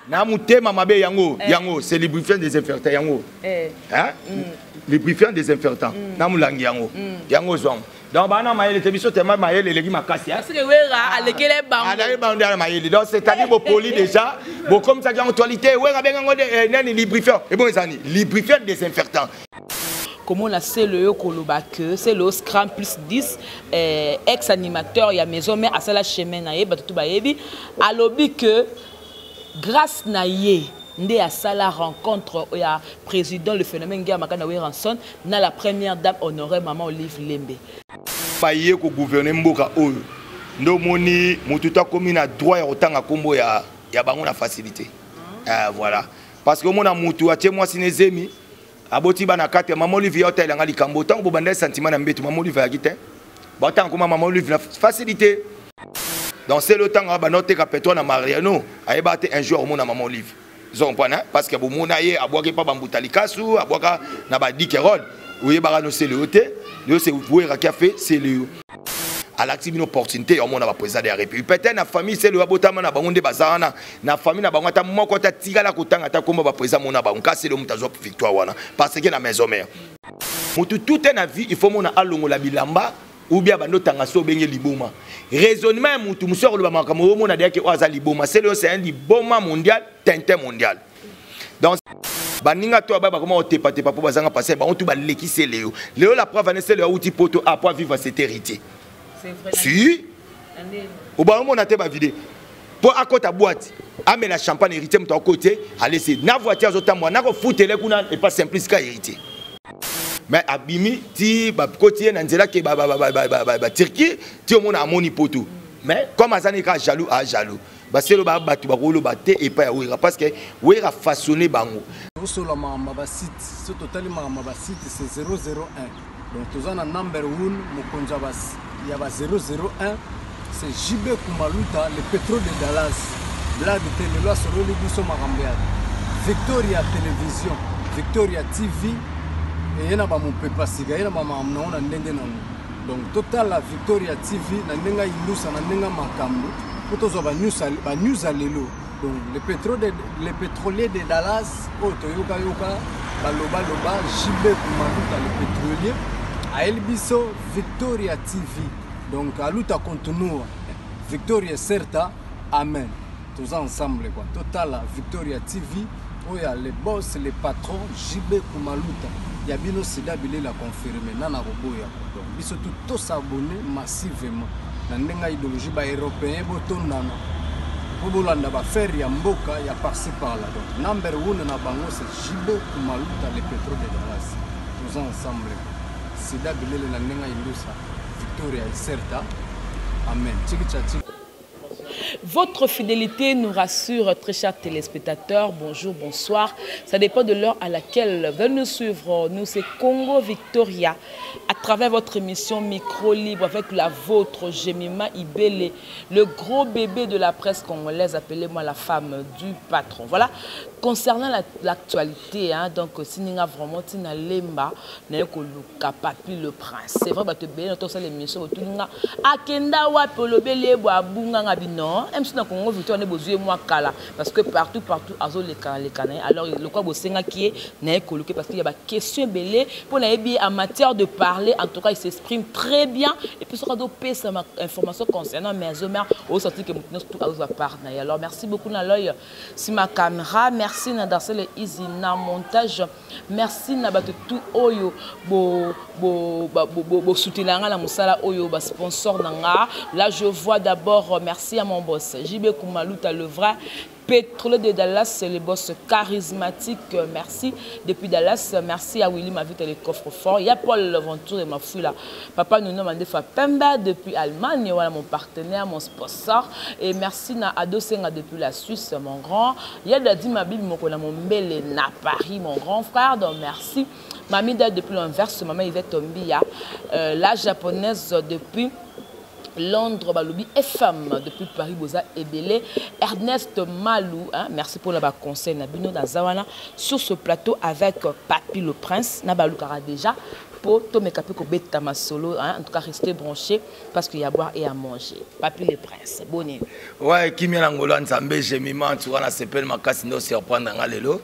Na motema mabe yango, yango c'est lubrifiant désinfectant yango. Hein? Lubrifiant désinfectant. Na molangi yango. Yango zwango. Donc bana mayele te, biso tema mayele eleki makasi. Parce que Wera alekele bango. Aleki bango nde mayele. Donc c'est-à-dire bopoli déjà, bokomisaki yango actualité. Wera abenga yango nani lubrifiant. Ebongo ezani lubrifiant désinfectant. Komona Sele oyo koloba que Sele oyo Scram plus 10, ex animateur ya maison mais asala chemin na ye, bato tu bayebi, alobi que grâce na ye nde asala rencontre ya président le phénomène Ngia Makanda Werrason na la première dame honorée maman Olive Lembe. Baye ko gouverner mboka oyo ndo moni mutu ta komi na droit ya kotanga kombo ya bango na facilité. Voilà. Parce que mona mutu atie mwasi ne zemi aboti bana kate maman Olive ya otelanga likambo tango bobanda sentiment na mbetu maman Olive ya kite. Ba tango koma maman Olive na facilité. Donc c'est le temps ba noter ka pétrole na Mariano ayeba te un jour omona maman Olive. Zo comprendre hein? Parce que bomona ye abwaki pa bambuta likasu abwaka na ba dikerol oyebaka no c'est le te yo c'est vous qui a fait c'est le alakisi bino opportunité ya omona ba président de la République. Peut-être na famille c'est le abotama na bango nde bazala na famille na bango ata moko ata tikala kotanga ata komba ba président mona bango kasi le mutu azwa victoire wana parce que na maison mère mutu tout est na vie il faut mona alongola bilamba ou bien bando tanga so benge liboma raisonnement ya mutu musu akoloba makambo oyo mona deyaki oyo aza liboma c'est le c'est un liboma mondial tintin mondial. Donc baninga to ba bakoma otepa tepa po bazanga passer bango tout baleki c'est Léo. Léo la preuve c'est Léo outi poto a pour vivre cette héritier. C'est vrai. Si. Oba mona te ba vidé. Po akota boîte, amela champagne héritier muto akote, allez c'est na voiture zo tamwa na ko foutele kuna et pas simplice ka héritier. Mais abimi ti ba kotie na nzela ke ba ba ba ba ba ba ba Turquie, ti omona amoni poto. Mais comme azani ka jaloux a jaloux. Baselo ba batu ba kolo ba te et pas ya Wera parce que Wera façonné bango. Osola mama ba site, ce total mama ba site c'est 001. Donc toza na number 1 mokonzi ba ya ba 001 c'est JB Kumaluta le pétrole de Dallas. Blague te lelo asololi biso makambo ya Victoria Télévision, Victoria TV et yena ba mopepa sika yena ba makambo na ndenge nango. Donc total la Victoria TV na ndenga indusa na ndenga makambo po tozwa ba news ba news ya lelo. Donc le pétrole de, le pétrolier de Dallas oyo toyoka yoka baloba loba JB Kumaluta le pétrolier ayeli biso Victoria TV. Donc aluta continua Victoria Certa amen. Toza ensemble quoi. Total Victoria TV oyo ya le boss le patron JB Kumaluta ya bino sida bilela confirmé nana koboya. Donc biso tout to s'abonner massivement na ndenga idéologie ba européen botondana po bolanda ba faire ya mboka ya par-ci par-là. Donc number 1 na bango c'est JB Kumaluta le pétrole de Dallas. Toza ensemble sida bilele na ndenga indusa Victoria Certa amen. Tchiki tchati. Votre fidélité nous rassure, très chers téléspectateurs. Bonjour, bonsoir. Ça dépend de l'heure à laquelle vous allez nous suivre. Nous, c'est Congo Victoria. À travers votre émission Micro Libre avec la vôtre, Jemima Ibele, le gros bébé de la presse congolaise, appelez-moi la femme du patron. Voilà. Concernant l'actualité, hein, donc, Sininga vraiment, Tina Lemba, Nayo Luka, Papi le Prince. C'est vrai, bah, te bénir, dans toute l'émission, tout le monde. Akenda wapi olobeli ye bo abunga nga bi non. Même si na Congo Victoria, on est besoin moi kala. Parce que partout, partout, azo le kana, le kana. Alors, le quoi bosenga qui est, naye koluke, parce qu'il y a ba question belé. Pour naye bi en matière de parler, en tout cas, il s'exprime très bien. Et puis, ça doit payer sa information concernant mes hommes, au sorti que maintenant, tout azo part naye. Alors, merci beaucoup na l'œil sur ma caméra. Merci na danser le easy na montage. Merci na bato tout oyo bo bo ba, bo, bo, bo soutenir nga na musala oyo ba sponsor na nga. Là je vois d'abord merci à mon boss JB Kumaluta le vrai pétrole de Dallas, c'est le boss charismatique. Merci depuis Dallas. Merci à Willy Mavita le coffre-fort. Il y a Paul Ventour et Mafoula. Papa Nuno Mandefa Pemba depuis Allemagne. Voilà mon partenaire, mon sponsor. Et merci na Ado Senga depuis la Suisse, mon grand. Il y a Dadi Mabib Mokona Mombele na Paris, mon grand frère. Donc merci. Mamida depuis l'Anvers, maman Yvette Tombia. La japonaise depuis Londres, Balobi FM depuis Paris, Boza Ebele, Ernest Malou, hein, merci pour le conseil, Nabino Nazawana, sur ce plateau avec Papi le Prince, Nabalou Kara déjà. Po tomeka pe kobeta masolo, hein? En tout cas, restez branchés parce qu'il y a à boire et à manger. Papi le Prince, boni. Ouais, kimia na ngolo Nzambe, Jemima, en tout cas na sepel makasi ndo surprendre nga lelo.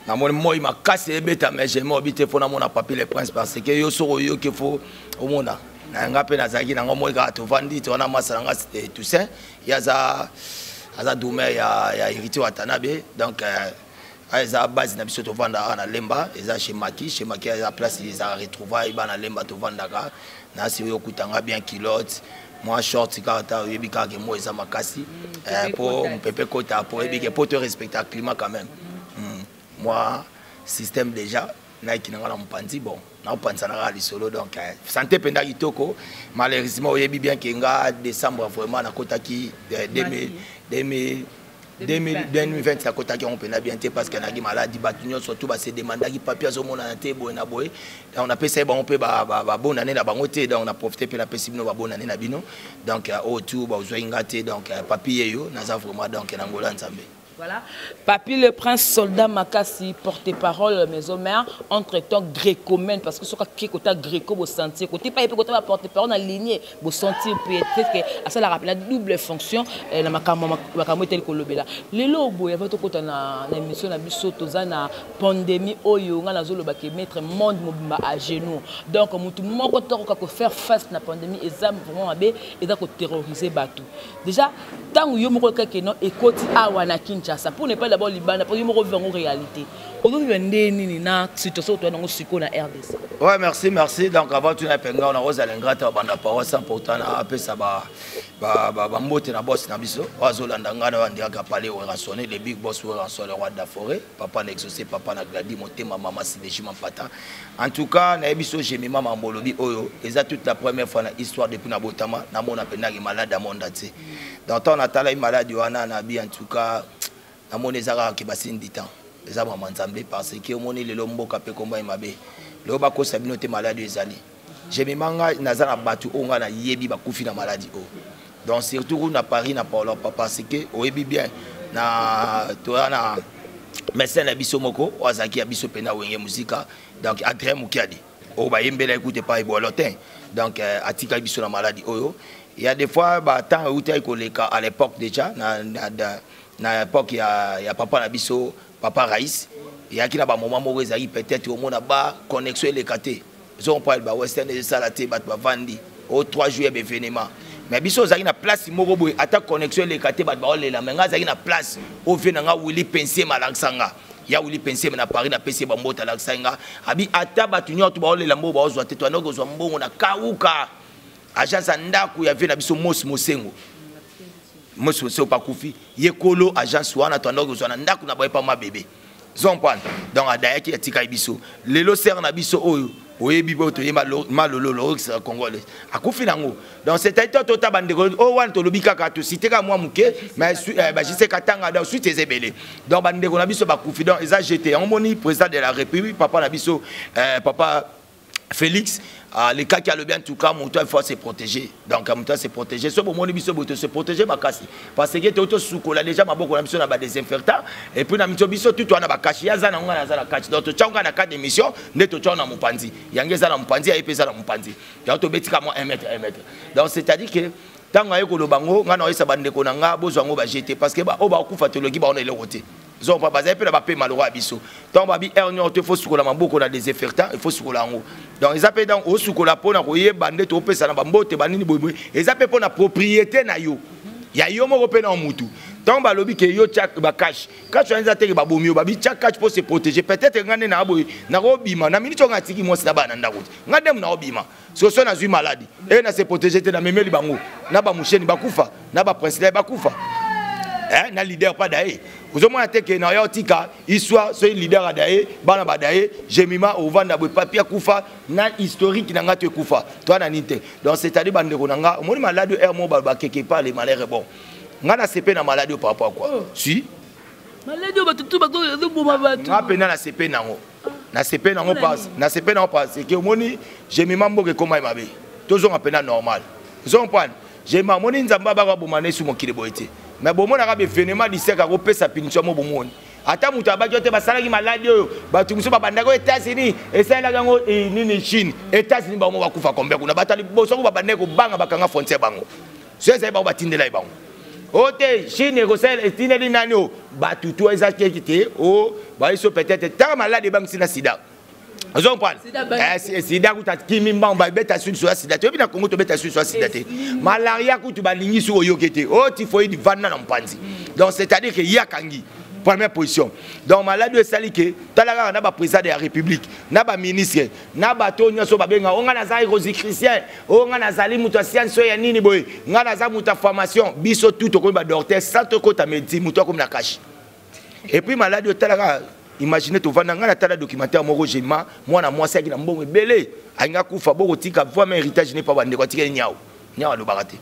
Na moni moi makasi ebeta mais Jemima obite fo na mona Papi le Prince parce que yo soko yo ke fo omona. Na nga pe nazalaki nango moi kaka tovandi to wana masa na nga Toussaint, ye aza aza drummer ya Héritier Watanabe, donc eza base na biso tovandaka na Lemba, eza chez Maki, chez Maki eza place eza retrouvaille bana Lemba tovandaka na si oyo kutanga bien culotte moi short kaka ta oyebi kaka ke moi eza makasi, po mopepe kota po oyebi ke po to respecter climat quand même. Moi système déjà naiki nanga na mopanzi, bon naopanza na kaka lisolo, donc santé mpenza kitoko. Malheureusement oyebi bien ke nga décembre vraiment nakotaki 2000 2020, nakotaki yango mpenza bien te parce que nayaki maladi. Bato nyonso tu base demandaki papier azomonana te boye na boye, donc napesa ye bango mpe babonne année na bango te. Donc na profite mpe napesi bino babonne année na bino, donc oyo tu bazwaki nga te. Donc papi yeyo naza vraiment, donc na ngolo ya Nzambe. Voilà. Papi le Prince, soldat Makassi, porte-parole maison mère, entre-temps grécomène, parce que ce qui côté gréco, vous sentiez, côté pas, côté porte-parole en lignée, vous sentiez, peut-être que à ça la rappelle la double fonction, la makamo, makamo tel que lobela. Lelo boye, avant tout na na émission na biso toza na pandémie oyo nga nazo loba ke mettre monde mobimba à genoux. Donc mutu moko toko ka faire face na pandémie eza vraiment mabe, eza ko terroriser bato. Déjà tant yo moko kake non ekoti awa na Kinshasa pour ne pas d'abord libanda pour yo moko vivre en réalité. Ozo nde nini na situation to nango siko na RDC? Ouais, merci, merci. Donc avant tout na penga na Rose Lengrata banda parole sans pourtant na apesa ba ba ba ba mbote na boss na biso. Ozo landa nga na ndika parler au raisonner les big boss au raisonner le roi de la forêt, papa na exaucé, papa na Gladi motema mama Sideji Mampata. En tout cas na biso Jemima Mambolobi oyo eza toute la première fois na histoire depuis na botama na mona pena ki malade à monde entier. Dans temps natala malade wana na bi, en tout cas na mona ezaka ki basine du temps. Eza mama Nzambe parce que omoni lelo mboka pe komba mabe. Lelo bakosa bino te malade ezali. Jemima nga naza na bato oyo nga nayebi bakufi na maladie oyo. Donc surtout na Paris na Paulo parce que oyebi bien na toya na médecin na biso moko oyo azalaki ya biso mpe na Wenge Musika, donc Adrien Mukiadi oyo bayembela ekute pa ebolo te, donc atikaki biso na maladie oyo. Il y a des fois batemps eutaki koleka à l'époque déjà na époque ya papa na biso papa Raïs, eyaki na bamoment moko ezalaki peut-être omona ba connexion eleka te, ozocomprendre, ba western ezosala te, bato bavandi o 3 jours ya baévénement. Mais biso ozalaki na place moko boye, ata connexion eleka te, bato baolela. Mais nga azalaki na place ovie na nga Willi Pensie malakisa nga ya Willi Pensie na Paris, napesi ye bambote, alakisa nga abi ata bato nyonso baolela mbongo baozwa te, toandaki kozwa mbongo na Kauka, agence ya ndako ya vie na biso Mosi Mosengo. Mosi Mosengo pakufi ye kolo agence wana, toandaki kozwa na ndako na boye pa mabebe zompane. Donc adayaki atikaki biso. Lelo sere na biso oyo oyebi boyo toyeba malolo lorokisaka congolais akufi nango. Donc c'est-à-dire tota bandeko oyo wana tolobi kaka tosite kaka mwa moke, mais bajise katanga, donc suite eza ebele. Donc bandeko na biso bakufi, donc eza jete yango. Moni président de la République, papa na biso, papa Félix alekaki alobi en tout cas moto il faut se protéger. Donc moto se protéger, so bomoni biso boye se protéger makasi parce que to tosukola déjà maboko na biso na badésinfectant et puis na miso biso tutu wana bakashi ye aza na ngo naza na kati. Donc totya ngo na cadre d'émission nde totya na mopanzi yango eza na mopanzi aye mpe eza na mopanzi yango tobetika mwa 1 mètre 1 mètre. Donc c'est à dire que ntango aye koloba ngo, ngai naoyesa bandeko na nga bozwa yango bajete parce que oyo bakufa toloki baona eloko te, zompa bazali mpe na bapema lokwa ya biso. Ntango babi heure nyonso te faut sukola maboko na désinfectant, il faut sukola yango. Donc eza mpe, donc osukola mpona koyeba nde topesa na bambote banini boyeboye, eza mpe mpona propriété na yo ya yo moko mpe na mutu. Ntango balobi ke yo tia bacache, cache wana eza teke babomi yo, babi tia cache mpo se protéger. Peut-être nga nde na boye nakobima na miniti oyo, nga atiki mwasi na bana na ndako te, nga ndemu naobima soso nazwi maladi e na se protéger te, namemeli bango na bamusheni bakufa na baprincile bakufa, na leader pa daye ozomona te ke na yo otika histoire. Soki leader adaye, bana badaye, Jemima ovanda boye, papi akufa na historique na nga to ekufa to wana nini te. Donc c'est-à-dire bandeko na nga, omoni maladi oyo mo bakeke pas le malheur. Bon, nga na sepe na maladi oyo par rapport à quoi? Oh. Si. Maladi oyo bato tu bazoboma bato. Nga mpenza na sepe nango, na sepe nango na sepe nango parce que omoni Jemima, mboka ekóma ye mabe, tozonga mpenza normal, ozocomprendre. Jemima, omoni Nzambe abaka boma na esu mokili boye te. Mais bomonaka baévénement du siècle akopesa punition mo bomoni. Ata moto abaki yo te, basalaki maladi oyo, bato mosusu babandaki oyo États-Unis esalelaki yango nini, Chine, États-Unis, bango bakufa combien kuna? Bato ya liboso ko babandaki kobanga, bakanga frontière bango. So ezali bango batindela ye bango o te. Chine ekosala, etindeli nani o bato tu eza keki te o bayeso. Peut-être taka maladi ebangisi na sida, ozo comprendre? Sida kuta kimi mbango, babeta susu ya sida. Toyebi na Congo tobeta susu ya sida te. Malaria kutu balingi soki oyoki te o typhoïde vanda na mopanzi. Donc c'est à dire que ye akangi première position. Donc maladi oyo esali ke tala kaka na baprésident de la République, na baministre, na bato oyo nyonso babenga o ngai nazali rosicrucien, o ngai nazali moto ya science oyo ya nini boye, ngai naza moto ya formation. Biso tu tokomi badocteur sans tokota médecine. Moto akomi na kashe. Et puis maladi oyo, tala kaka, imagine tovanda, ngai natala documentaire moko jema, mwana mwasi aki na mbongo ebele, alingi akufa, bokotika vraiment héritage ne pa bandeko, atikeli nyau. Nyau alobaka te.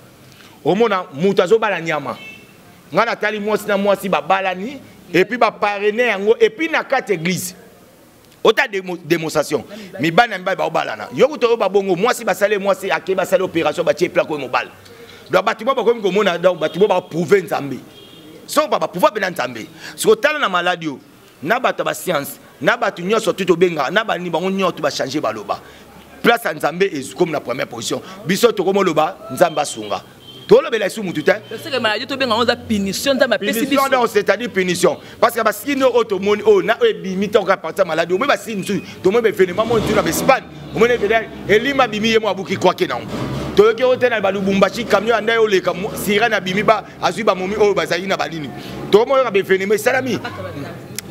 Omona moto azobala nyama. Ngai natali mwasi na mwasi babalani, et puis baparraine yango, et puis na kati église ota démonstration, mibali na mibali baobalana. Yo kuta oyo babongo mwasi basali, mwasi ake basali opération, batie plaque oyo mobali. Donc bato mo bakomi komona, donc bato mo baprouve Nzambe, so baprouve mpena Nzambe. Soki otala na maladi oyo, na bato ya bascience, na bato nyonso tu tobengaka na banini, bango nyonso tu bachange, baloba place ya Nzambe ekomi na première position. Biso tokomoloba Nzambe asunga, tolobela esu mutu te. Maladie tobenga yango eza punition Nzambe apesi biso. Donc c'est-à-dire punition, parce que basini oyo tomoni oyo na oyo ebimi ntango à partir ya maladi. Omoni basini mosusu, tomoni baévénement moni tu na baEspagne, omoni elima abimi ye mo abuki kwake nango. Toyoki oyo te na baLubumbashi, camion ya ndai oleka, sirène abimi, ba azwi bamomi oyo bazali na banini. Tokomoyoka baévénement esalami,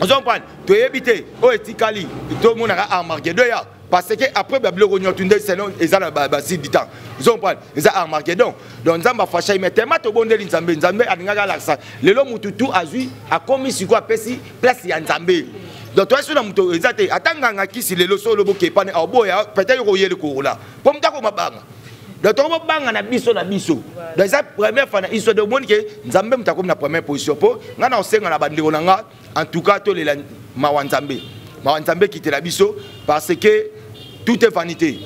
ozocomprendre? Toyebi te oyo etikali, tomonaka Armageddon ya, parce que après babiloko nyonso nde selon eza na basile du temps, ozocomprendre? Eza Armageddon. Donc Nzambe afashai, mais tema tobondeli Nzambe. Nzambe alingaki alakisa lelo mutu tu azwi, akomi sikoyo apesi place ya Nzambe. Donc toyesi na moto eza te, ata nganga kisi lelo so olobi okepane aoboya, peut-être okoyeli korola mpo moto akoma banga. Donc tokobanga na biso na biso. Donc eza première fois na histoire de omoni ke Nzambe moto akomi na première position. Mpo ngai na kosenga na bandeko na nga, en tout cas tolela mawa Nzambe, mawa Nzambe ekitela biso, parce que tout est vanité.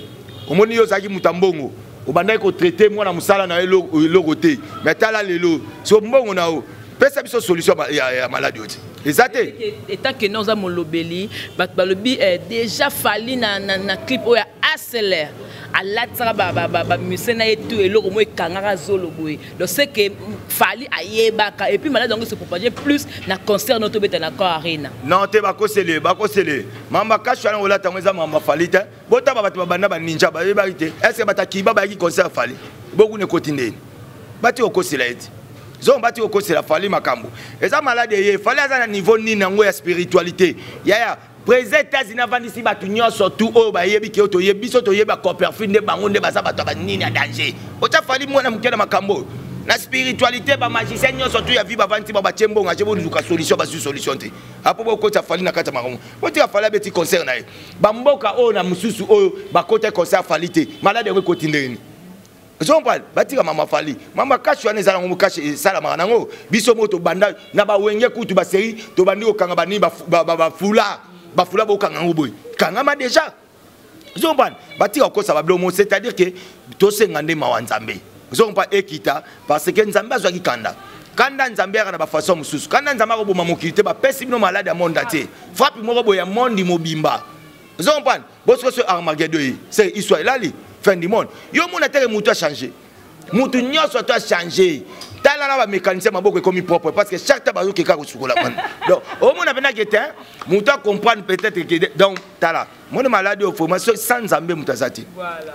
Omoni yo ozalaki moto ya mbongo, obandaki kotraite mwana mosala na yo eloko te, mais tala lelo so mbongo na yo. Pesa biso solution ya maladi oyo te, eza te. Étant que non oza molobeli, bato balobi déjà Fally na clip oyo ya Hustler alatisaka bamusicien na ye tu eloko moko ekangaka zolo boye. Donc c'est que Fally ayebaka, et puis maladi yango se propage plus na concert no tobeta na Accor Arena. Non te, bakosele, bakosele mamba kasho wana olata yango eza mamba Fally te. Botaba bato babanda baninja bayebaki te. Est ce que bato akiba bayaki concert Fally? Bokuna ekoti ndeni? Bati kokosela ye te, zongo bati kokosela Fally makambo. Eza maladi eye, Fally aza na niveau nini yango ya spiritualité? Yaya président États-Unis avandisi bato nyonso tu oyo bayebi ke oyo toyebi, biso toyebi baCopperfield nde bango nde baza bato ya banini ya danger. Otya Fally mwana moke na makambo oyo na spiritualité, bamagicien nyonso tu ya vi bavandi ba batie mbongo atie, boluka solution, bazwi solution te. Apo bokotisa Fally na kati ya makambo, botika Fally abeti concert na ye. Bamboka oyo na mosusu oyo bakota concert Fally te, maladi yango ekoti ndenge nini? Ozocomprendre? Batika mama Fally, mama kashe wana eza nango, kashe esalamaka nango. Biso moko tobanda na bawenge kutu baseri, tobandi kokanga banini, bafula bafula, bokanga yango boye, kangama déjà. Ozocomprendre? Batika kokosa babilo mo. C'est-à-dire que tosenga nde mawa Nzambe, ozocomprendre, ekita, parce que Nzambe azwaki kanda. Kanda Nzambe yaka na bafaçon mosusu. Kanda Nzambe akoboma mokili te, bapesi bino maladi ya monde te, frappe moko boye ya monde mobimba, ozocomprendre? Bosiko so Armageddon ye, c'est histoire elali fin du monde. Yo mona teke motu achange, mutu nyonso to achange. Tala na bamécanicien, maboko ekomi propre parce que chaque temps bazokeka kosukola wana. Donc omona mpena ke te motu acomprendre peut-être ke. Donc tala moni maladi oyo formation sans Nzambe moto aza te,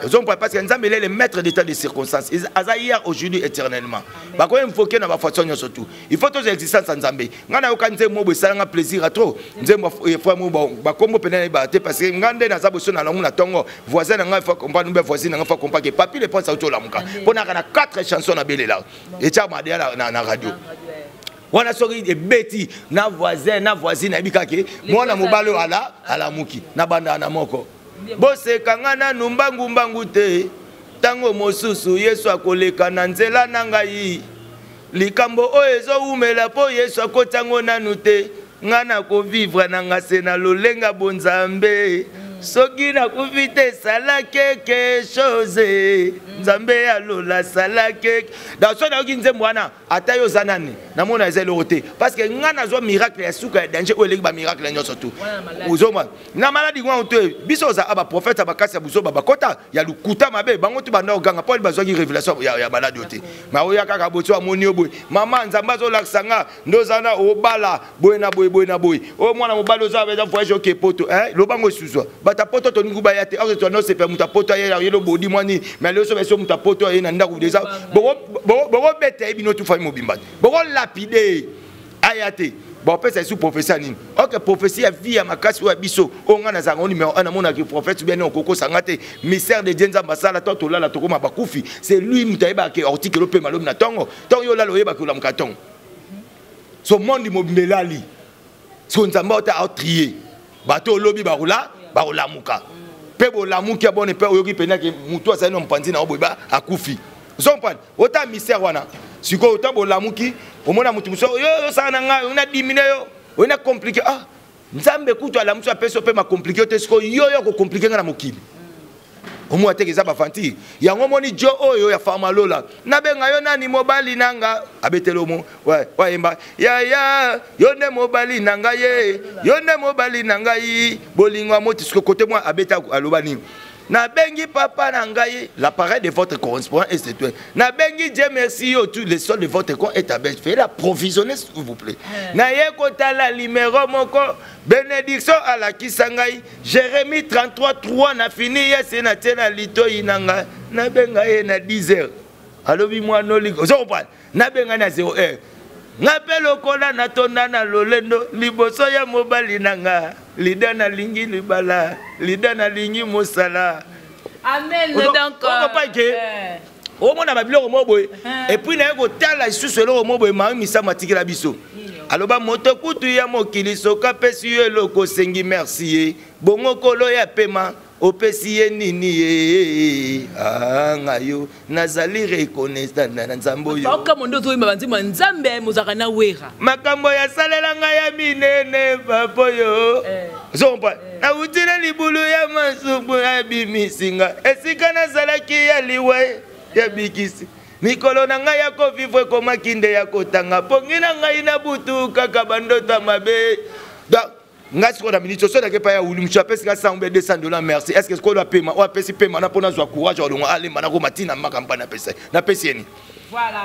ozompa, parce que Nzambe ele le maître d'état de circonstances, aza hier, aujourd'hui, éternellement. Bakoki invoquer na bafaçon nyonso tout, il faut tozwa existence ya Nzambe. Ngai nayoka nzembo boye, esalanga plaisir a trop. Nzembo frère mo bakombo pene nayebaka te, parce que ngai nde naza boso na langu na ntongo. Voisin na ngai faut comprendre, mbe voisin na ngai faut comprendre ke Papi le Prince auti olamuka mpo naka na 4 chansons nabelela etia madeya na radio wana. Soki ebeti na voisin na voisine, nayebi kaka mwana mobali oyo ala alamuki na bandaka na moko. Bosekanga nanu mbangu mbangu te, ntango mosusu Yesu akoleka na nzela na ngai. Likambo oyo ezowumela mpo Yesu akotiango nanu te. Ngai nakovivre na nga se na lolenga bonzambe. Soki nakufi te, sala quelque chose. Nzambe ya lola, sala quelque. Donc soki nayoki nzembo wana, ata yo oza nani, namona eza eloko te, parce que nga nazwa miracle ya suka ya danger oyo eleki bamiracle nyonso tu. Ozomona na maladi wana te, biso oza baprophète ya bakasi ya buzoba, bakota ya lukuta mabe, bango tu banda oganga mpo bazwaki révélation ya maladi oyo te. Ma oya kaka boye, so amoni yo boye, mama, Nzambe azolakisa nga nde oza na obala boye na boye, boye na boye. Oyo mwana mobali oza eza voyage oke poto, lobango esuswa bato ya poto tolingi baya te. Or twana osepela moto ya poto aye, ye lobodi mwani, mais lelo so baso moto ya poto aye na ndako deja, bokobeta ye bino tu famille mobimba te, bokolapide aya te. Bopesa esu prophétie ya nini? Ok, prophétie ya vie ya makasi oyo ya biso oyo ngai nazalaka o numéro 1. Namonaki prophète bien okokosanga te. Mystère de Dieu, Nzambe asala to tolala, tokóma bakufi. C'est lui moto ayebaka article opema lobi na ntongo. Ntongo yo olala, oyebaki olamuka ntongo. So monde mobimba elali, so Nzambe ota aotrie bato olobi bakola bakolamuka mpe bolamuki abone mpe oyoki mpendake motu azali na mopanzi na yo boye akufi. Ozompane ota mystère wana. Sikoyo ota bolamuki, omona motu mosusu yo osala na ngai, oyo nadimine yo, oyo na compliqué. Ah, Nzambe kutu alamusi, apesi yo mpe macompliqué te. Sikoyo yo kocompliquer ngai na mokili, omona teke eza baventure. Yango omoni jo oyo ya Farmalola, nabenga yo nani? Mobali nanga abeteli omo wayemba yaya, yo nde mobali na ngai ye, yo nde mobali na ngai, bolingo ya moti. Siko kote mwa abeta, aloba nini? Nabengi papa na ngai, l'appareil de votre correspondant est toi. Nabengi Dieu merci, yo tu le sol de votre compte est abeille, faites l'approvisionner, s'il vous plaît. Naye kotala numéro moko, bénédiction alakisa ngai Jérémie 33 3. Na fini yese na tie na litoi na ngai, nabenga ye na 10 heures, alobi mwana olingo. Ozo comprendre? Nabenga na 0 heure, nga mpe lokola natonda na lolendo liboso ya mobali na nga, lida nalingi libala, lida nalingi mosala. Amen. Donc ke omona babiloko moko boye, et puis naye kotala lisusu eloko moko boye. Mari Misamu atikela biso, aloba moto kutu ya mokili, soki apesi yo eloko, osengi merci ye, bongo kolo ya pema opesi ye nini? Ye anga yo nazali reconnaissant na Nzambe oyo. Okambo nde ozoyemba banzembo ya Nzambe, mozalaka na Wera. Makambo yasalela ngai ya minene, papa oyo ozompa. Nauti na libulu ya masumu, abimisinga esika nazalaki ya liwa, ya bikisi. Mikolo na ngai ya kovivre ekomaki nde ya kotanga pongi na ngai na butu, kaka bandoto ya mabe. Donc ngai sikoyo na miniti oso nake epai ya wuli mosu, apesi nga 100 mbe 200 $, merci. Est ce que sikoyo apema oyo apesi pema na mpo nazwa courage olongo alemba, nakoma ntina makambo napesi, napesi ye nini?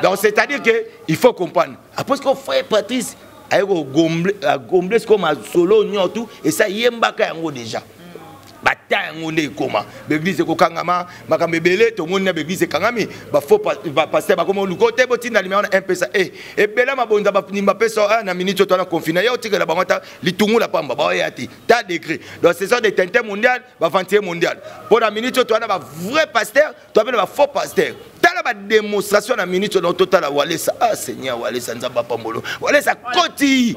Donc c'est à dire que il faut comprendre après ce que frère Patrice aye kogombler sikoyo masolo nyonso esa yembaka yango déjà. Bata yango nde ekoma baeglise ekokangama, makambo ebele tomoni na baeglise ekangami, bafaux pasteur bakoma oluka te. Botinda limero na mpesa e ebele mabonza bapesa na minute oyo towana confine ye, otikela bango ata litungula pamba, baoya te ta degré. Donc ce sont des tintins mondial, baaventurier mondial. Mpo na minute oyo towana bavrai pasteur, toape na bafaux pasteur. Tala badémonstration na minute oyo totala Walesa. Ah Seigneur, Walesa, Nzambe apambolo Walesa koti.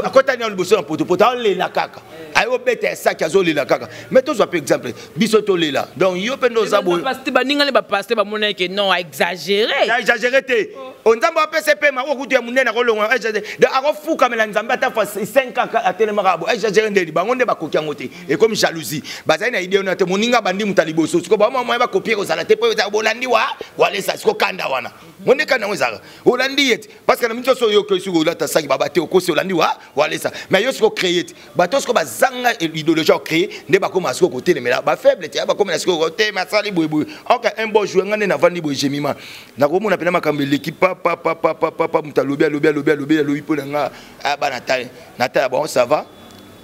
Akotani ya liboso na potopoto, aolela kaka, aye obeta ya saki, azolela kaka. Mais tozwa mpe exemple, biso tolela. Donc yo mpe nde oza boye. Baningani bapaster bamona ke non, aexagéré. Exagéré te. Nzambe apesa pema oyo kutu ya monene, akolonga donc akofukamela Nzambe ata fois 5 ans atelemaka bo. Exagéré ndeni? Bango nde bakoki yango te, ekomi jalousie. Bazali na idée wana te. Moninga bandi moto ya liboso, siko bamwa moya bakopie kozala te, mpo bolandi wa Walesa. Siko kanda wana ngo nde kanda yango ezalaka, olandi ye te, parce que na miniti nyonso oyoki soki olata saki baba te, okosi, olandi wa Walesa. Mais yo siko créé te, bato siko bazanga idéologie ya créé nde bakóma siko kotelemela bafaible te, bakomela siko te masali boyeboye. Oka un bon jour, nga nde navandi boye, jemima nakomona mpena makambo eleki papapapapapa. Moto alobi, alobi, alobi, alobi, alobi mpo na nga bana natala. Bon, ça va.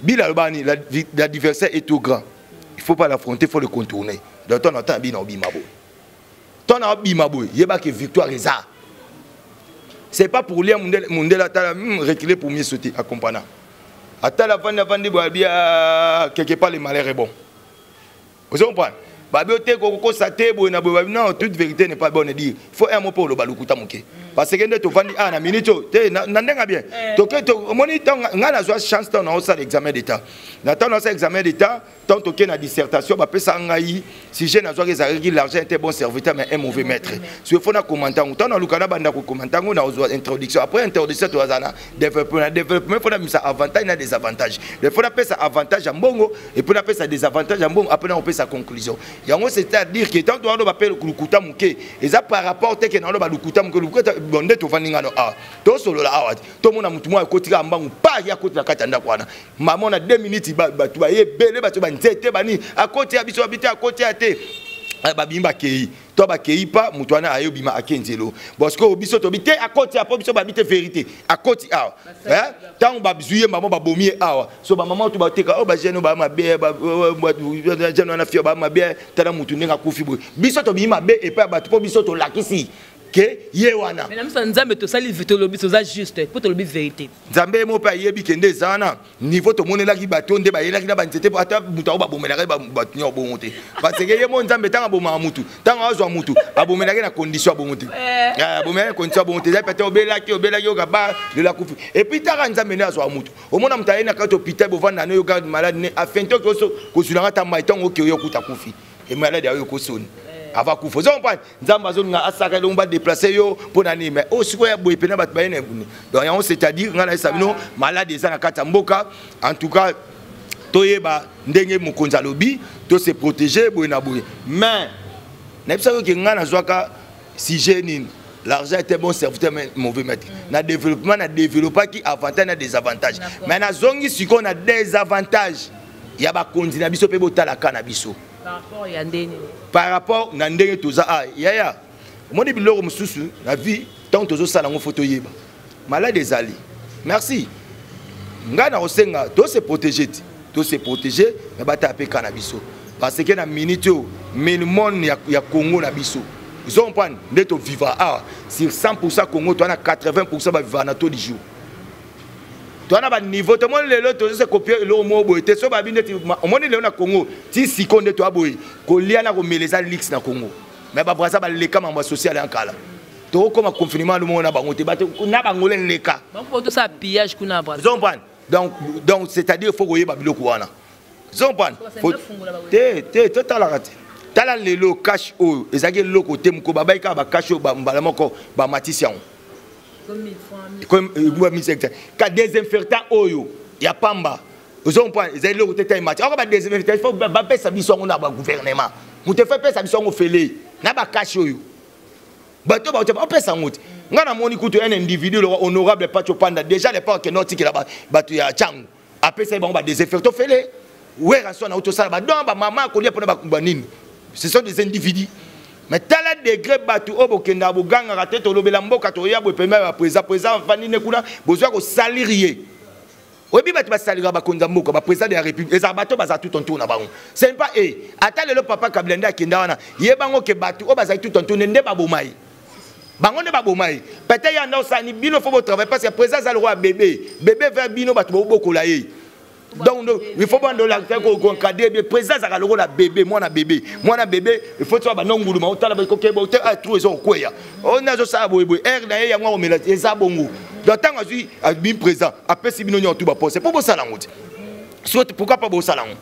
Bila aloba nini? L'adversaire est trop grand, il faut pas l'affronter, il faut le contourner. Donc to na tala bina obima boye, to na obima boye, yebaki victoire eza. C'est pas pour lire mundele, mundele atala reculer pour mieux sauter, accompagnant. Atala vandi, avandi boye bia, quelque part le malheur est bon. Vous comprenez? Babi ote kokosa te boye na boye, babi non, toute vérité n'est pas bonne à dire. Il faut un mot pour oloba lokuta moke. Parce que nde tovandi awa na minute oyo te, na ndenge bien eh. Toke omoni, ngai nazwa chance ntango naosala examen d'état. Na ntango naosala examen d'état, ntango toke na dissertation, bapesa ngai sujet nazwaki, ezalaki "L'argent était bon serviteur mais un mauvais maître". So il faut na commenter yango. Ntango naluka na banda kocommenter yango, nazwa introduction. Après introduction, toza na développement. Na développement, faut nabimisa avantage na désavantage. Il faut napesa avantage ya mbongo et puis napesa désavantage ya mbongo. Après nakopesa conclusion yango. C'est-à-dire que ntango toaloba mpe lukuta moke, eza par rapport te ke naloba lukuta moke. Lukuta bon, nde tovandi ngano awa, tosolola awa, tomona motu moko akotika mbangu pa ye akoti na kati ya ndako wana. Mama, na 2 minutes bato baye ebele, bato banzete banini, akoti ya biso, babi te, akoti ya te, babimi, bakei to bakei pa moto wana ayobima, ake nzelo. Bon, sikoyo biso tobi te, akoti apo biso babi te, vérité, akoti awa. Ntango bazwi ye, mama, babomi ye awa. So bamama to bateka oyo, bajeune baya mabe, jeune wana fia baya mabe. Tala motu ndenge akufi boye. Biso tobimi mabe epai ya bato mpo biso tolakisi ke ye wana. Mais na miso ya Nzambe, tosali, tolobi, toza juste mpo tolobi vérité. Nzambe ye mo mpe ayebi ke nde eza wana niveau tomonelaki bato nde bayelaki na banzete. Ata moto yango babomelaki bato nyonso bongo te, parce que ye mo Nzambe, ntango abomaka mutu, ntango azwa mutu, abomelaki na condition ya bongo te. Abomelaki na condition ya bongo te. Eza pete obelaki, obelaki, oyoka ba lelo akufi. Et puis taka Nzambe nde azwaka mutu. Omona moto aye na kati hôpital, bovanda ne, oyoka malade ne afin te oke kozwilanga ata mai. Ntango oke, oyo okuta akufi, e malade ayo okosoni ava kufa. Ozo comprendre? Nzambe azolinga asaka elongo, badéplacer yo mpo na nini? Mais oyo sikoyo ya boye pena bato baye na ebuni. Donc yango, c'est-à-dire ngai nayesa bino, malade eza na kati ya mboka. En tout cas, toyeba ndenge mokonzi alobi, tose protéger boye na boye. Mais nayebisaki oke ngai nazwaka sujet nini? "L'argent était bon serviteur mais mauvais maître". Na développement, na développaki avantage na désavantage. Mais nazongi sikoyo na désavantage ya bakonzi na biso mpe botalaka na biso. Par rapport ya ndeni? Par rapport na ndenge toza a yaya, omoni biloko mosusu na vie, ntango tozosala yango, faut toyeba malade ezali. Merci. Ngai na kosenga tose protéger te, tose protéger, mais batala mpe ka na biso, parce que na minute oyo, minimum ya Congo na biso, ozo comprendre nde tovivre awa, sur 100 Congo, toza na 80 bavivre na taux du jour. Toza na baniveau. Tomoni lelo tozose copier eloko moko boye te. So babi neti omoni lelo na Congo ti siko nde toya boye, kolia na komela eza luxe na Congo. Mais babraza baleka mambo ya social ya nkala. Tokokoma confinement alo moko na bango te, bato na bango leleka. Tosala pillage kuna na Braza. Ozocomprendre? Donc c'est-à-dire faut koyeba biloko wana. Ozocomprendre te? Te, totalaka te. Tala lelo cash oyo ezalaki eloko te. Moko babai kaka bacash oyo, mbala moko bamatisi yango ka désinfectant oyo ya pamba. Ozocomprendre? Ezali eloko te. Ta emati oko badésinfectant, faut bapesa biso yango na bagouvernement. Moto efo epesa biso yango fele na bacash oyo bato bato bapesa yango te. Ngai namoni kutu un individu lokwa honorable Pacho Panda, déjà l'époque akende otikela bato ya Ntango, apesaki bango badésinfectant fele. Wera so na tosala badon, bamama kolia mpona banini. Ce sont des individus. Mais tala degré bato oyo bokendaka, bogangaka te, tolobela mboka, toya boye pembe ya baprésident. Président afandi ne kuna, bozwa kosalir ye. Oyebi bato basaliraka bakonzi ya mboka, baprésident de la République, ezala bato bazala tout autour na bango. Ce n'est pas e ata lelo papa Kabila nde akenda wana, yebango ke bato oyo bazali tout autour nde baboma ye, bango nde baboma ye. Peut-être ya nda osani bino, faut botravailler, parce que président aza lokola bébé, bébé vers bino bato bobokola ye. Donc il faut bandola koencadrer bien. Président azalaka lokola bébé, mwana bébé, mwana bébé. Il faut toa bando nguluma, otala kokeba te, trou eza kokweya, oyo nde azosala boyeboye aire na ye, yango akomela eza bongo. Donc ntango azwi abimi président, apesi bino nyonso tu baposte mpo bosala yango te. So pourquoi pas bosala yango?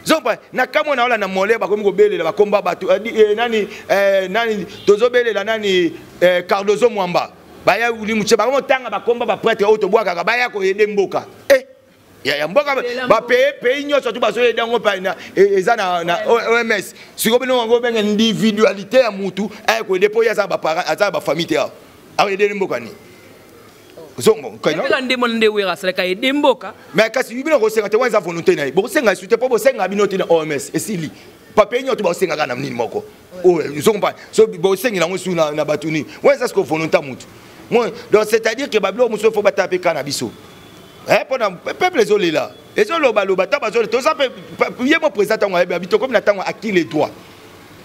Zopa na kamwe na olanda mole, bakomi kobelela bakomba bato nani, nani tozobelela nani, Cardozo Mwamba, baya limuche, bakomi otanga bakomba baprêtre oyo tobwakaka, baya koyede mboka ya mboka, bapaye pays nyonso tu bazoyeda yango eza na OMS. Sikoyo bino yango obenge individualité ya mutu aya koyede mpo ye aza na bafamille te, awa akoyedeli mboka nini? Ndemo nde Wera asalaka ede mboka. Mais kasi bino kosenga te, wana eza volonté na ye. Bokosenga esu te mpo bosenga bino te na OMS esili. Papier nyonso basengaka na nini moko oyo, ozocomprendre? So bosengela yango esu na bato nini, wana eza siko volonté ya mutu. Donc c'est à dire que babiloko mosusu faut batala mpe ka na biso mpona peuple ezolela, ezolobaloba ta bazolela. Toza mpe ye mo président, ntango ayebi abi tokomi na ntango akile les droits,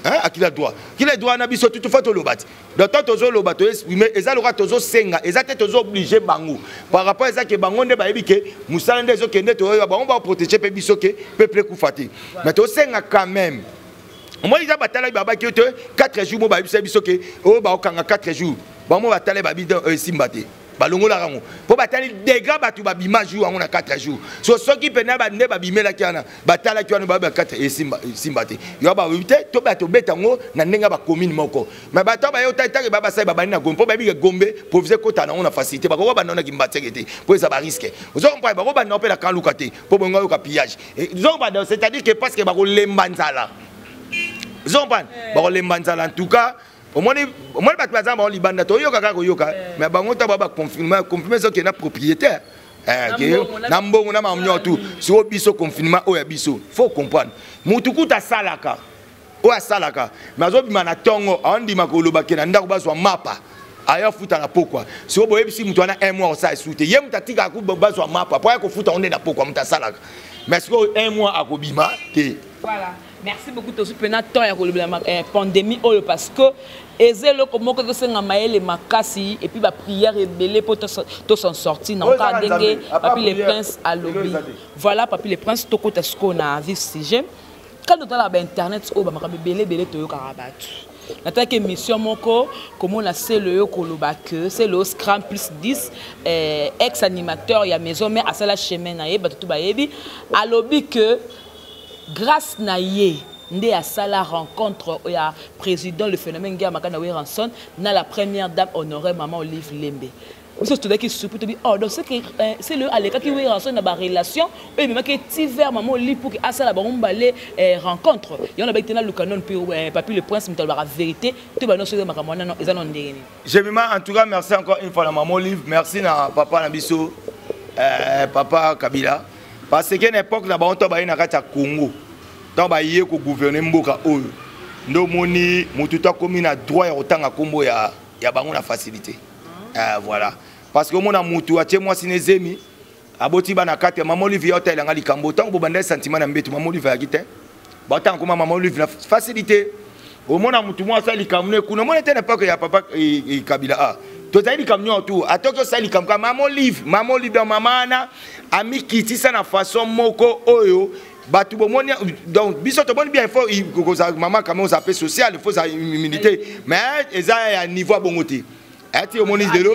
akila droit, kila droit na biso. Tutufa toloba te. Donc tant tozoloba, toexprime, eza lokola tozosenga, eza te tozoobliger bango. Par rapport eza ke bango nde bayebi ke mosala nde ezokende, toyoba bango baprotéger mpe biso ke peuple ekufa te. Mais tosenga quand même. Omoni eza batalaki, babaki te 4 jours mo bayebisa biso ke oyo baokanga 4 jours. Bango batale babi esimba te, balongolaka yango mpo batali dégâts. Bato babima jour yango na 4 jours. So soki mpena nde babimelaki wana, batalaki wana, babi 4 esimba te. Yo bayebi te, to bato obeta yango na ndenge ya bacommune moko. Mais bato baye otali tanke babasali, babandi na Gombe mpo bayebi ke Gombe provision ekota nango na facilité. Bakoka banda na Kimbanseke te mpo eza barisque. Ozo comprendre? Bako banda mpe na Kaluka te mpo bongo ayoka pillage. Ozo comprendre? C'est-à-dire que parce que bakolemba nzala. Ozo comprendre? Bakolemba nzala. En tout cas, omoni, omoni bato baza bango libanda, toyoka kaka koyoka. Mais bango ta baconfinement, confinement ezoke na propriétaire na mbongo na makambo nyonso tu. Sikoyo biso, confinement oyo ya biso, faut comprendre, mutu kuta asalaka oyo asalaka, mais azobima na ntongo, aondima koloba ke na ndako bazwa mapa, aya futa na pokwa. Sikoyo boyebisi moto wana un mois osala esu te. Ye moto atikaka ku bazwa mapa po aya kofuta ngo nde na pokwa. Moto asalaka, mais sikoyo un mois akobima te. Voilà, merci beaucoup. Tozwi mpena temps ya kolobela pandémie oyo parce que eza eloko moko ezosenga mayele makasi et puis baprière ebele mpo tosan sortir na kaka ndenge Papi le Prince alobi. Voilà, Papi le Prince, tokota sikoyo na vif sujet. Quand totala bainternet oyo, bamakambo ebele ebele toyokaka. Bato natalaki émission moko, komona Sele oyo koloba ke Sele oyo Scram plus 10, ex animateur ya Maison Mère, asala chemin na ye, bato to bayebi. Alobi ke grâce na ye nde asala rencontre ya président le phénomène Ngiama Makanda Werrason na la première dame honorée Mama Olive Lembe. Biso tozalaki surpris, tobi: oh, donc c'est que c'est le alekaki Werrason na barelation oyo ememaki ti vers Mama Olive pour que asala bango mibale rencontre. Yango na baki te, naluka nano mpe Papi le Prince, moto alobaka vérité to bano soki makambo wana eza no ndenge nini. Jemima, en tout cas, merci encore une fois na Mama Olive, merci na papa na biso, papa Kabila, parce que na époque na bango to baye na kati ya Congo, ntango baye kogouverner mboka oyo, nde omoni motu to akomi na droit ya kotanga nkombo ya bango na facilité. Voilà, parce que omona mutu atie mwasi na ezemi, aboti bana kati ya Mama Olive. Ya otalelanga likambo, ntango bobanda sentiment na mbeto, Mama Olive ayaki te. Batanga koma Mama Olive na facilité. Omona mutu moko asala likambo ne kuna, omona te na époque ya papa Kabila, a tozali likambo nyonso tu, atoki osala likambo kaka Mama Olive, Mama Olive. Donc mama wana amikitisa na façon moko oyo bato bomoni. Donc biso tomoni bien, il faut kozala mama kama ozala mpe social, il faut ozala humilité, mais eza ya niveau ya bongo te. Ati omoni lelo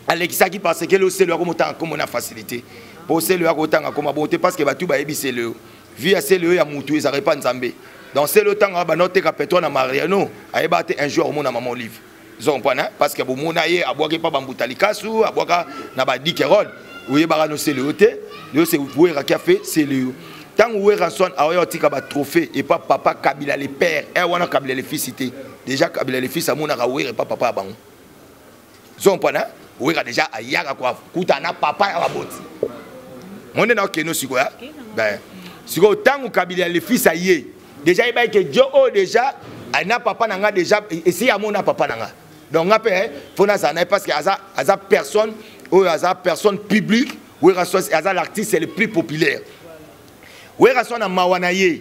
alekisaki parce que lelo Selo akomotanga kombo na facilité, po Selo akotanga koma bongo te parce que bato bayebi Selo, vie ya Selo ya mutu ezalaka epa Nzambe. Donc Selo, ntango banda oteka pétrole na Mariano, ayeba te un jour omona Mama Olive. Ozo comprendre? Parce que bomona ye abwaki mpa bambuta likasu, abwaka na badikerol, oyebaka no Selo yo te. Lelo c'est Wera qui a fait Selo yo. Ntango Werrason aoya otika batrophée epa papa Kabila le père, e wana Kabila le fils te. Déjà Kabila le fils amonaka Wera epa papa ya bango. Ozo comprendre? Wera déjà ayaka kuta na papa ya baboti monde na okende sikoyo. Sikoyo ntango Kabila le fils aye, déjà yebaki ke dio oyo déjà na papa na nga, déjà esi amona papa na nga. Donc nga mpe fo nazala na ye parce que aza personne oyo aza personne publique. Werason aza l'artiste le plus populaire. Werason na mawa na ye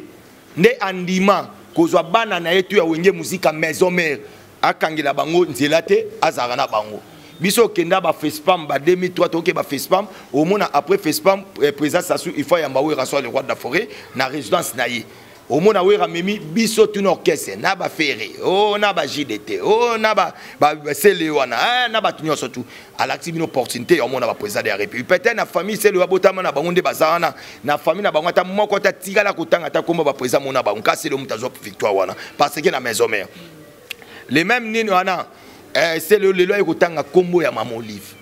nde andima kozwa bana na ye to ya Wenge Musica Maison Mère, akangela bango nzela te, azalaka na bango. Biso okenda bafespam ba 2003, toke bafespam, omona après Fespam, président Sassou, il faut ayamba Werason le roi de la forêt na résidence na ye. Omona Wera amemi biso tuna orchestre na baFerre o na baJDT o na basele wana na bato nyonso tu. Alakisi bino opportunité ya omona baprésident de la République. Peut-être na famille Sele abotama na bango nde baza wana na famille na bango, ata moko ata tikala kotanga ata komba baprésident mona bango. Kasi Sele moto azwa victoire wana parce que na Maison Mère le même nini wana, Sele lelo aye kotanga kombo ya Mama Olive.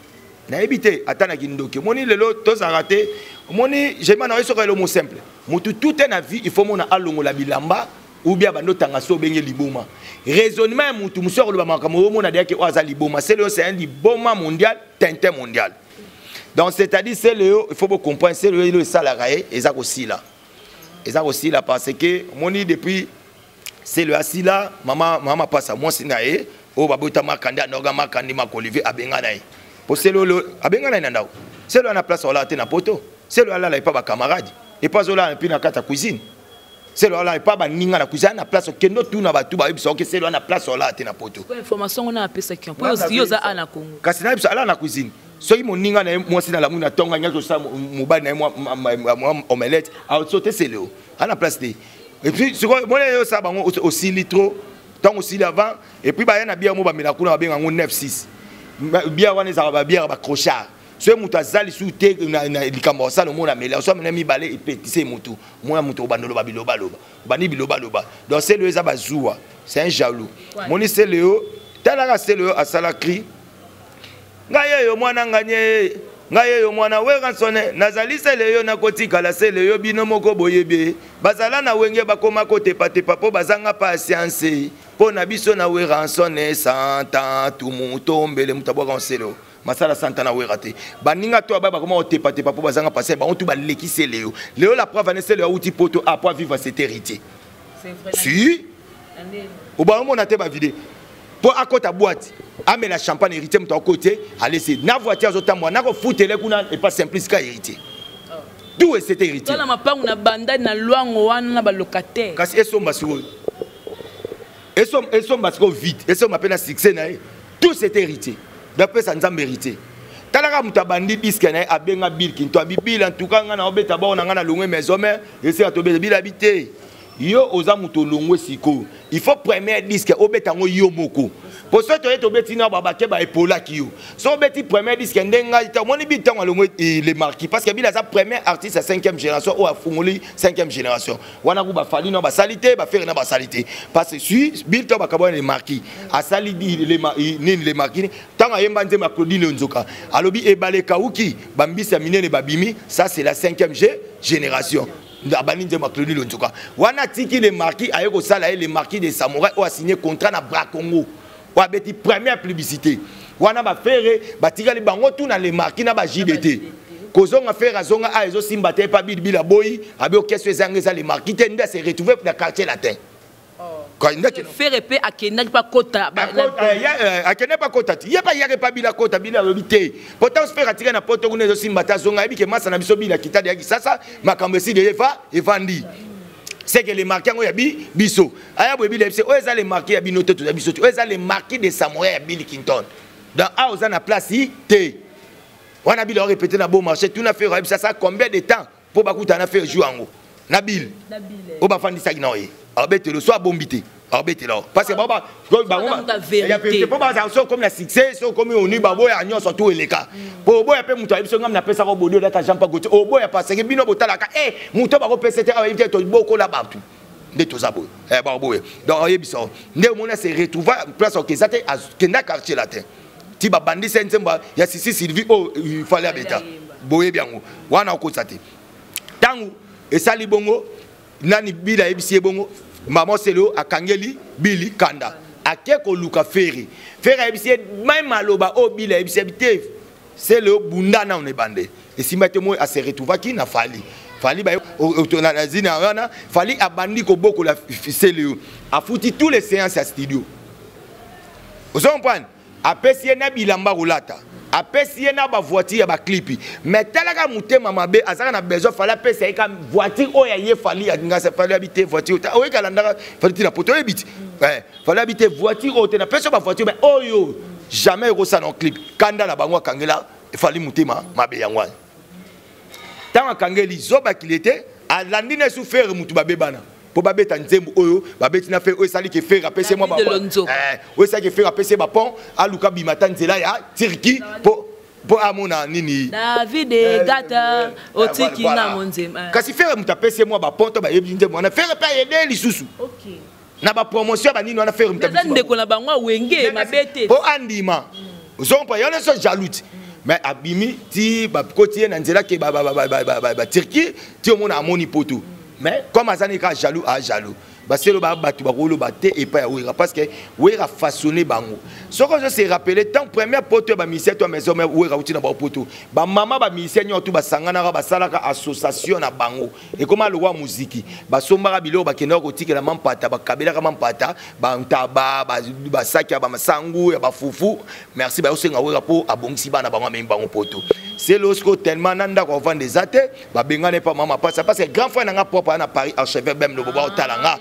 Nayebi te ata na kindoki. Omoni lelo tozalaka te. Omoni jema na oyo, soki elo mo simple, motu tout te na vie, il faut mona alongola bilamba ou bien bando tanga so obenge liboma. Raisonnement ya mutu mosusu akoloba makambo omona deyaki oyo aza liboma. Sele oyo, c'est un liboma mondial, tintin mondial. Donc c'est-à-dire Sele oyo, il faut bocomprendre, Sele oyo elo esalaka ye eza kosila, eza kosila parce que omoni depuis Sele asila, mama pasa mwasi na ye oyo babota Makandi, anoga Makandi Makolive, abenga na ye po Sele oyo abenga na ye na ndako. Sele oyo na place olala te na poto. Sele oyo alala epa bacamarade, epa azolala mpe na kati ya cuisine. Sele oyo alala epa baninga na cuisine na place. Okende otuna bato bayebisa oke Sele oyo na place olala te na poto. Information ngo na apesaki mpo yo oza a na Congo. Kasi nayebisa, alala na cuisine. Soki moninga na ye mwasi na lamu na ntongo anyaki kosala mobali na ye mwa omelette, aoso te. Sele oyo ana place te. Et puis sikoyo mona ye osala bango osili trop. Ntango osili avant, et puis baya na bière mo bamela kuna, babenga yango 9-6. Bière wana ezalaka babière bacrochard. Soki moto aza lisusu te na likambo asala, omona amela so, amela mibale, epetise motu, omona moto obanda oloba bilobaloba, obandi bilobaloba. Donc Sele oyo eza bazuwa, c'est un jaloux. Moni Sele oyo, talaka Sele oyo asala cri: "Ngai oyo mwana nganye, ngai oyo mwana Werrason, nazali Sele oyo, nakotikala Sele oyo. Bino moko boyebi, bazala na Wenge, bakoma kotepatepa mpo bazanga patience mpo na biso na Werrason. Santa tumu tombele moto abwaka Sele oyo masala santa na Wera te. Baninga to aba bakoma kotepatepa mpo bazanga patience. Bango tu baleki Sele oyo lelo. La preuve ane, Sele oyo awuti Poto apo avivre, c'était héritier." C'est vrai. Si obamona te bavide mpo akɔta boîte, amela champagne, héritier moto akote alese na voiture, azotambola nakofutele kuna epa Simplice ka héritier. Tout et c'était héritier. Tala mapangu na Bandani, na Lwango wana, na balocataire. Kasi esomba sikoyo, esomba sikoyo vite, esomba mpe na succès na ye. Tout c'était héritier. Bapesa Nzambe héritier. Talaka moto abandi disque na ye, abenga Bill Kinto, abi: "Bill, en tout cas ngai na obeta bao na ngai na longwe maison mère, esika tobeta." Bill abi: "Te, yo oza moto olongwe sikoyo, il faut première disque obeta yango yo moko, po soki toye tobeti na babake baepolaki yo. So obeti première disque nde ngai te." Omoni Bill ntango alongwe le marquis, parce que Bill aza premier artiste ya cinquième génération oyo afungoli cinquième génération wana. Ku bafali na basali te, bafere na basali te, parce que si Bill ntango bakabwana le marquis, asali nini? Le marquis, ntango ayemba nzembo ya Claudine Nzoka, alobi: "Ebale ekauki, bambisi ya minene babimi." Ça, c'est la cinquième génération. Abandi nzembo ya Claudine Nzoka wana, atiki le marquis, aye kosala ye le marquis de Samouraï oyo asigné contrat na Bracongo, oyo abeti première publicité wana. Bafere batikali bango tuna le marquis na baJDT. Kozonga, Fere azonga a ezosimba te epa Bill. Bill aboyi, abi orchestre ezanga eza le marquis te. Nde ase retrouve na Quartier Latin. Fere mpe akendaki mpe akota. Akende mpe akota ti ye mpe ayaki epa Bill, akota, Bill alobi te. Pourtant Fere atika na Poto kuna, ezosimba te, azonga, ayebi ke masa na biso Bill akita deyaki sasa, makambo esili, eva evandi. C'est que le marquis yango ya biso aya boye. Bill yebisi: "Oyo eza le marquis ya bino te, toza biso te. Oyo eza le marquis de Samouraï ya Bill Clinton. Donc awa oza na place te." Wana Bill arépété na Beau Marché. Tuna Fere, ayebisa sa combien de temps mpo bakutana na Fere jour yango na Bill oyo bafandisaki na ye, abetelo so abombi te, abetela parce que bango bazala so okomi na succès, so okomi onu, baboya nyonso tu eleka po oboya. Mpe moto ayebi so ngam napesaka obodi olata Jean Paul Gaultier, oboya parce que bino botalaka e moto bakopesa te, ayebi te, tobokola bato nde toza boye, baboye. Donc oyebisa nde omoni ase retrouva place okeza te, akenda Quartier Latin ti babandisa nzembo ya Sisi Sylvie oyo Fale abeta. Boyebi yango wana, okosa te. Ntango esali bongo nani, Bill ayebisi ye bongo, mama Selo akangeli Bill kanda, ake koluka Fere. Fere ayebisi ye mai maloba oyo Bill ayebisi yebi te: "Sele bunda nano na ebande." Esimba te, moi ase retrouvaki na Fali. Fali na zina wana, Fali abandi kobokola Sele oyo, afuti tous les séances ya studio, ozo comprendre, apesi ye na bilamba kolata, apesi ye na bavoiture ya baclip. Mais talaka motema mabe, azalaka na besoin Fali apesa ye ka voiture oyo aye. Fali alingasa, Fali abi te voiture oyeki alandaka Fali ti na Poto, oyebi ti Fali abi te voiture oyo te, napesi yo bavoiture, mais oyo jamais ekosala na clip. Kanda na bango, akangela Fali motema mabe. Yango wana ntango akangeli zobakili te, alandi na esu Fere mutu babebana mpo babeta nzembo oyo babeti na Fere, oyo esaliki Fere apesi mwa oyo esaliki Fere apesi ye bapont, aluka bima ta nzela ya Turquie mpo amona nini. David Gata otiki na monzema. Kasi Fere moto apesi ye mwa bapont to bayebi nzembo wana, Fere mpe ayede lisusu na bapromotion ya banini wana. Fere moto ndeko na bango awenge mabe te. Mpo andima ozompa yo nyonso jaloux te, mais abimi ti bakoti ye na nzela ke baturquie ti omona amoni Poto. Mais comme aza kaka jaloux, a jaloux, baselo ba bato bakoloba te epai ya Wera, parce que Wera façonné bango. Soki ozo se rappeler, tant première Poto ya bamusicien to ya maison, Wera uti na bapoto, bamama bamusicien nyonso tu basanganaka, basalaka association na bango, ekoma lokwa muziki, basombaka biloko, bakendaka kotikela mampata, bakabelaka mampata, bantaba, basaki ya bamasangu, ya bafufu. Merci, bayosenga Wera mpo abongisi bana bango, amemi bango Poto. C'est lorsque tellement na ndako avanda eza te, babengani epa mama pasa, parce que grand frère nanga propre aya na Paris, archevêque Bem Lobo, baotala nga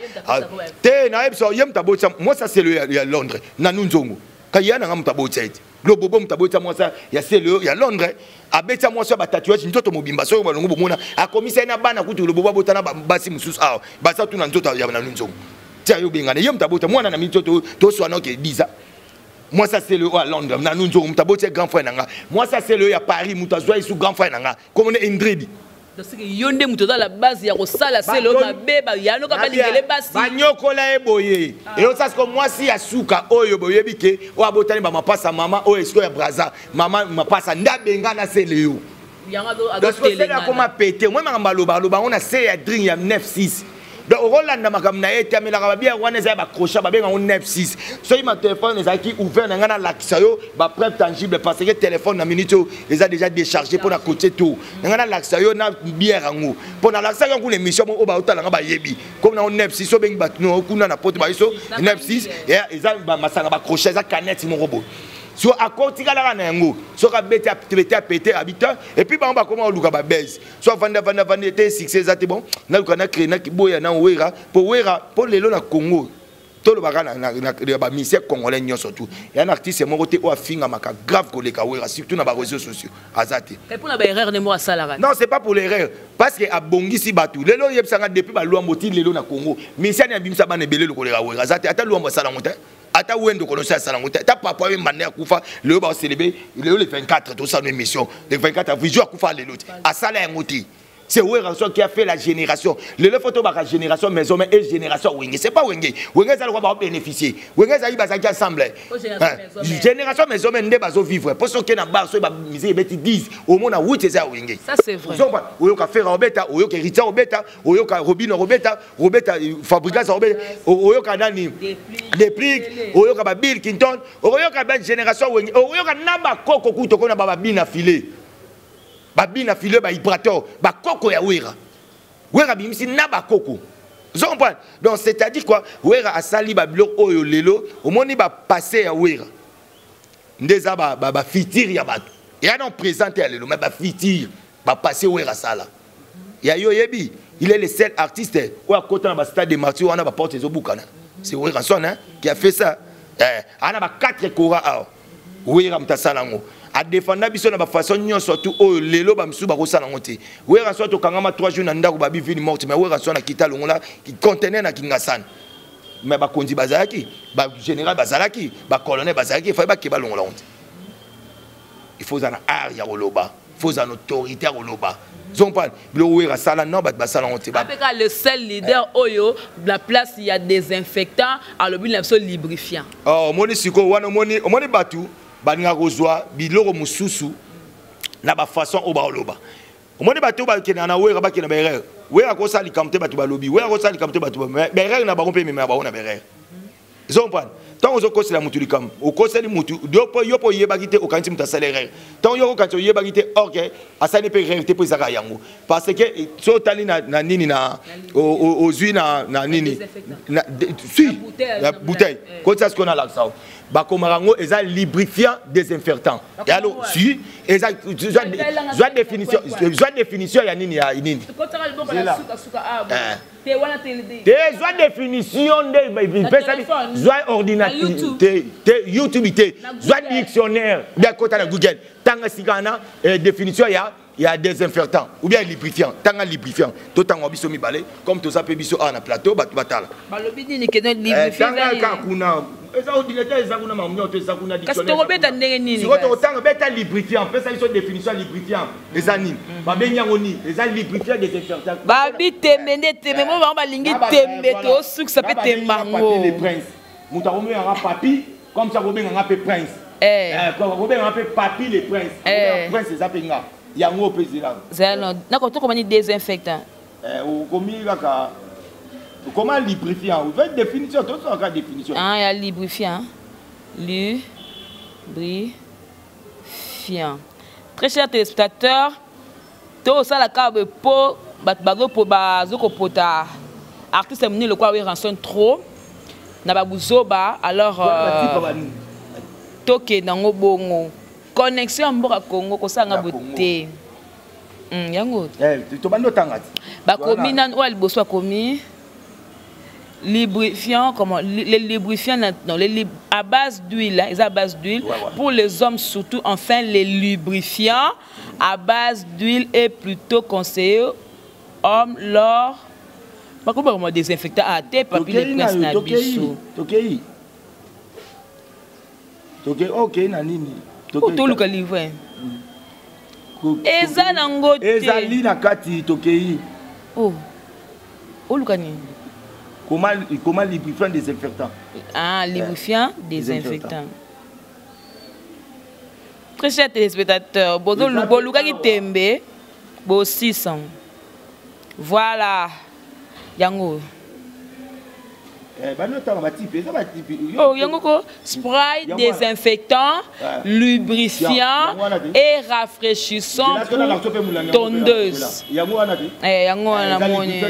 te, nayebisa ye moto abotisa mwasi Selo ya Londres nanu nzongo ka ye nanga moto abotisa ete Lobobo moto abotisa mwasi ya Selo ya Londres, abetisa mwasi ya batatouage nzoto mobimba. Soki balongo bomona, akomisa ye na bana kutu. Lobobo abota na basi mosusu awa, baza tuna nzoto ya nanu nzongo. Tia yo bengana ye moto abota mwana na miniti toswana oke 10 mwasi asele oyo ya Londres na nunzongo moto aboti ye grand frère na nga, mwasi asele oyo ya Paris moto azwa ye su grand frère na nga komona Indridi. Yo nde moto oza la base ya kosala sele oyo mabe, bayanoka balingele basi. Banyokola ye boye. Eyosala siko mwasi ya suka oyo boyebi ke oyo abotani bamapasa mama oyo esiko ya Braza mama mapasa nde abengana sele yo. Sele akoma pete omoi makambo aloba aloba yango na se ya drink ya 9 6. Donc okolanda makambo na ye te, amelaka babiere wana eza ya bacrochat, babenga yango 9 6. Soki ma telefone ezalaki ouvert na ngai, nalakisa yo bapreuve tangible, parce que telefone na minute oyo eza déjà déchargé mpo na kotie to na ngai, nalakisa yo na biere yango mpo nalakisaki yango kuna émission oyo baotala nga bayebi comme nango 9 6. Obengi bato no kuna na poto bayeso 9 6 eza masanga bacrochat, eza canette moko boye. So akotikalaka na yango soki abeti apete apete abita. Et puis bango bakoma koluka babese so avandi avandi avandi ete succès eza te. Bon, naluka na crée nakiboya na Wera mpo Wera mpo lelo na Congo tolobaka na bamusicien congolais nyonso tu ya na artiste moko te oyo afingamaka grave koleka Wera, surtout na baréseaux sociaux aza te. Mpona baerreur nde moko asalaka. Non, c'est pas pour l'erreur, parce que abongisi bato. Lelo oyebisanga, depuis balwambo ti lelo na Congo, musicien abimisa bana ebele lokoleka Wera aza te. Ata Lwambo asala yango te, ata Wendo Kolosi asala yango te, ata papa oyo mbanda akufa lelo baocélébrer lelo le 24, tosala émission le 24 avril, jour akufa lelo te, asala yango te. C'est Werrason qui a fait la génération. Le photo baka génération maison mais et génération Wenge. C'est pas Wenge. Wenge ça va bénéficier. Wenge ça bazaki ensemble. Génération maison mais nde bazo vivre. Pour ce qui na bar so ba musique beti 10 au monde a 8 c'est Wenge. Ça c'est vrai. Zomba oyoka Ferre obeta, oyoka Rita obeta, oyoka Robin obeta, Robeta Fabregas obeta, oyoka nani? Deplik, oyoka ba Bill Clinton, oyoka ba génération Wenge, oyoka naba koko kuto kona ba bina filet. Babina file bavibrateur bakoko ya Wera. Wera bimisi na bakoko, ozo comprendre? Donc c'est à dire quoi? Wera asali babiloko oyo lelo omoni bapassé ya Wera nde eza bafutur ya bato eya non présente ya lelo, mais bafutur bapassé Wera asala ya yo oyebi. Il est le seul artiste oyo akota na bastade de Martyr wana baporte ezobukana. C'est Werrason, hein, qui a fait ça. Ana ba 4 kora awa, Wera moto asala yango, adefanda biso na bafaçon nyonso tu oyo lelo bamisusu bakosala yango te. Wera so tokangama 3 jours na ndako, babi ville morte, mais Wera so na kita longola conteneur na Kingasani, mais bakonzi bazalaki, bagénéral bazalaki, bacolonel bazalaki, efai bake balongola yango te. Il faut ozala na art ya koloba, il faut ozala na autorité ya koloba. Zompane biloko Wera asala, non, bato basala yango te. Apeka le seul leader oyo la place ya désinfectant alobi na biso lubrifiant. Oh, omoni sikoyo wana, omoni bato balingaka kozwa biloko mosusu na bafaçon oyo baoloba. Omoni bato oyo bakendaka na Wera, bakenda baerreur. Wera kosala likambo te, bato balobi Wera kosala likambo te, bato baerreur na bango mpe ememaka bango na baerreur. Ozocomprendre? Ntango ozokosela motu likambo, okoseli motu yo mpo oyebaki te, okanisi moto asali erreur. Ntango yo okanisi oyebaki te, or ke asali mpe erreur te mpo ezaka yango, parce que so otali na nini na ozwi na nini si na bouteille kotisa sikoyo nalakisa o bakomaka yango eza lubrifiant désinfectant. Yalo si eza zwa définition, zwa définition ya nini ya nini te, zwa définition nde epesami, zwa ordinateur te, YouTube te, zwa dictionnaire bien, kota na Google, tanga sika wana définition ya désinfectant ou bien lubrifiant. Tanga lubrifiant, totanga biso mibale comme toza mpe biso awa na plateau, bato batala. Balobi nini kende lubrifiant? Tanga kaka kuna, eza ordinateur eza kuna, makambo nyonso eza kuna. Kasi tokobeta ndenge nini? Sikoyo tokotanga, beta lubrifiant, pesa biso définition ya lubrifiant eza nini, babengi yango nini, eza lubrifiant désinfectant. Babi tembe nde tembe mo bango balingi tembe, tosukisa mpe tembango. Prince moto akomenganga papi comme ça, akobenganga mpe prince, akobenganga mpe papi le prince. Prince eza mpe nga yango mpe ezela. Zela, nako tokomani désinfectant. Okomi kaka comment lubrifiant, ofe définition, tosaka définition. Ah, ya lubrifiant, lubrifiant. Très chers téléspectateurs, tosalaka boye mpo bato bazokopota artiste monene lokola Werrason trop na babuzoba. Alors tokende yango bongo, connexion ya mboka Congo kosalanga boye te. Yango. Tobandi otanga ti. Bakomi nani oyo ya liboso? Bakomi lubrifiant, comment les lubrifiants, non, les à base d'huile, hein, à base d'huile. Pour les hommes surtout. Enfin, les lubrifiants à base d'huile est plutôt conseillé hommes lors Bakoba ma désinfectant a te papi le prince na biso. Tokei. Tokei okei na nini? Tokei. Toluka livre. Eza nango te. Ezali na kati tokei. Oh. Oluka nini? Comment lubrifiant désinfectant. Ah, lubrifiant désinfectant. Très chers téléspectateurs, bolukaki tembe bo 600. Voilà. Yango. Eh, oh, yango ko spray désinfectant, lubrifiant et rafraîchissant pour tondeuse. Yango wana te. Eh, yango wana moni.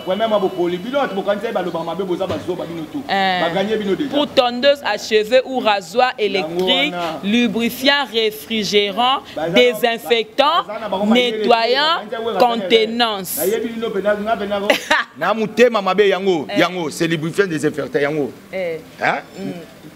Premièrement bopoli bino bato bokanisa ye balobaka mabe boza bazoba bino tu. Baganye bino déjà. Pour tondeuse à cheveux ou rasoir électrique, lubrifiant, réfrigérant, désinfectant, nettoyant, contenance. Na motema mabe yango, yango c'est lubrifiant désinfectant yango. Hein?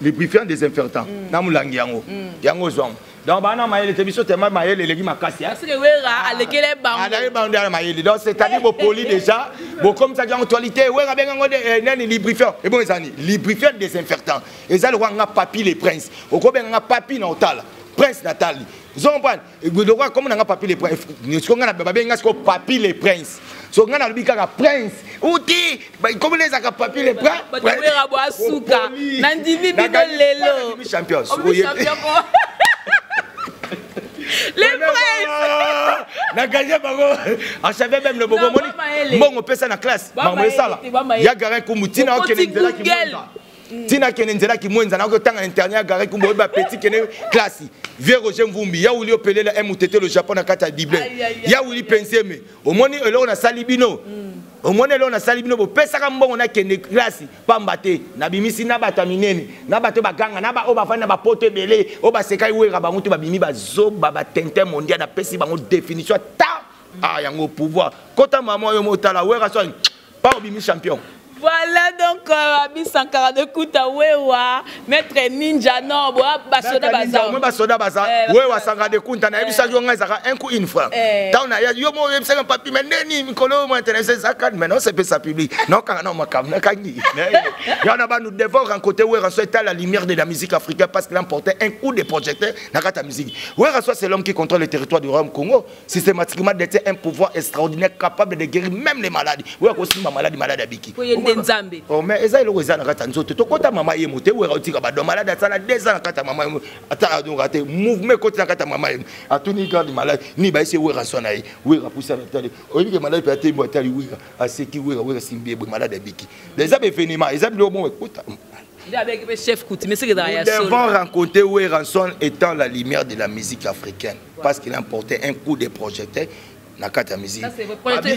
Lubrifiant désinfectant. Na mulangi yango. Yango zwango. Donc bana mayele te biso tema mayele eleki makasi. Parce que Wera alekele bango. Alekele bango nde mayele. Donc c'est-à-dire bopoli déjà, bokomisaki yango actualité, Wera benga ngo nani lubrifiant. Et bon ezani, lubrifiant désinfectant. Eza lokwa nga papi le prince. Okobenga nga papi na otala. Prince Nathalie. Vous comprenez? Lokwa comme nga papi le prince. Siko nga na babenga siko papi le prince. So nga na lobi kaka prince. Uti, comme les aka papi le prince. Wera bo asuka. Na ndimi bino lelo. Champion. Les princes na gagné bango achevé même le bobo moni mbongo pesa na classe makambo esala ya garin kumbu tina okende nzela kimwenza tina kende nzela kimwenza na okotanga na internet ya garin kumbu oyeba petit kende classe vieux Roger Mvumbi ya wuli opelela un mutete le Japon na kati ya Dublin ya wuli penseme omoni eloko nasali bino omoni eloko nasali bino bopesaka mbongo nakende classe pamba te nabimisi na bato ya minene na bato baganga na baoyo bafandi na bapoto ebele oyo basekai wera bango te babimi bazoba batintin mondial napesi bango définition ata ah yango pouvoir kota mama oyo motala wera so pa obimi champion. Voilà donc Abi Sankara de Kuta Wewa, Maître Ninja non, bo basoda baza. Moi basoda baza. Wewa Sankara de Kunta na yebisa yo ngai zaka un coup une fois. Tant na yo mo yebisa papi mais neni mikolo mo intéressé zaka mais non c'est pas ça public. Non quand non makam na kangi. Ya na ba nous devons rencontrer Wewa soit la lumière de la musique africaine parce qu'il emportait un coup de projecteur na kata musique. Wewa soit c'est l'homme qui contrôle le territoire du royaume Congo, systématiquement détient un pouvoir extraordinaire capable de guérir même les maladies. Wewa ko simba malade malade abiki. Oh mais eza eloko eza na kati ya nzoto tokota mama ye mote wera otika bado malade asala 2 ans na kati ya mama ye ata adonga te mouvement ekoti na kati ya mama ye atuni garde malade ni bayesi wera so na ye wera pusa na tali oyebi ke malade pe atembo atali wera aseki wera wera simbi ye boye malade abiki eza baevenema eza biloko moko ekota. Chef coutumier, c'est que dans Nous devons rencontrer Werrason étant la lumière de la musique africaine parce qu'il a emporté un coup de projecteur na kati ya musique.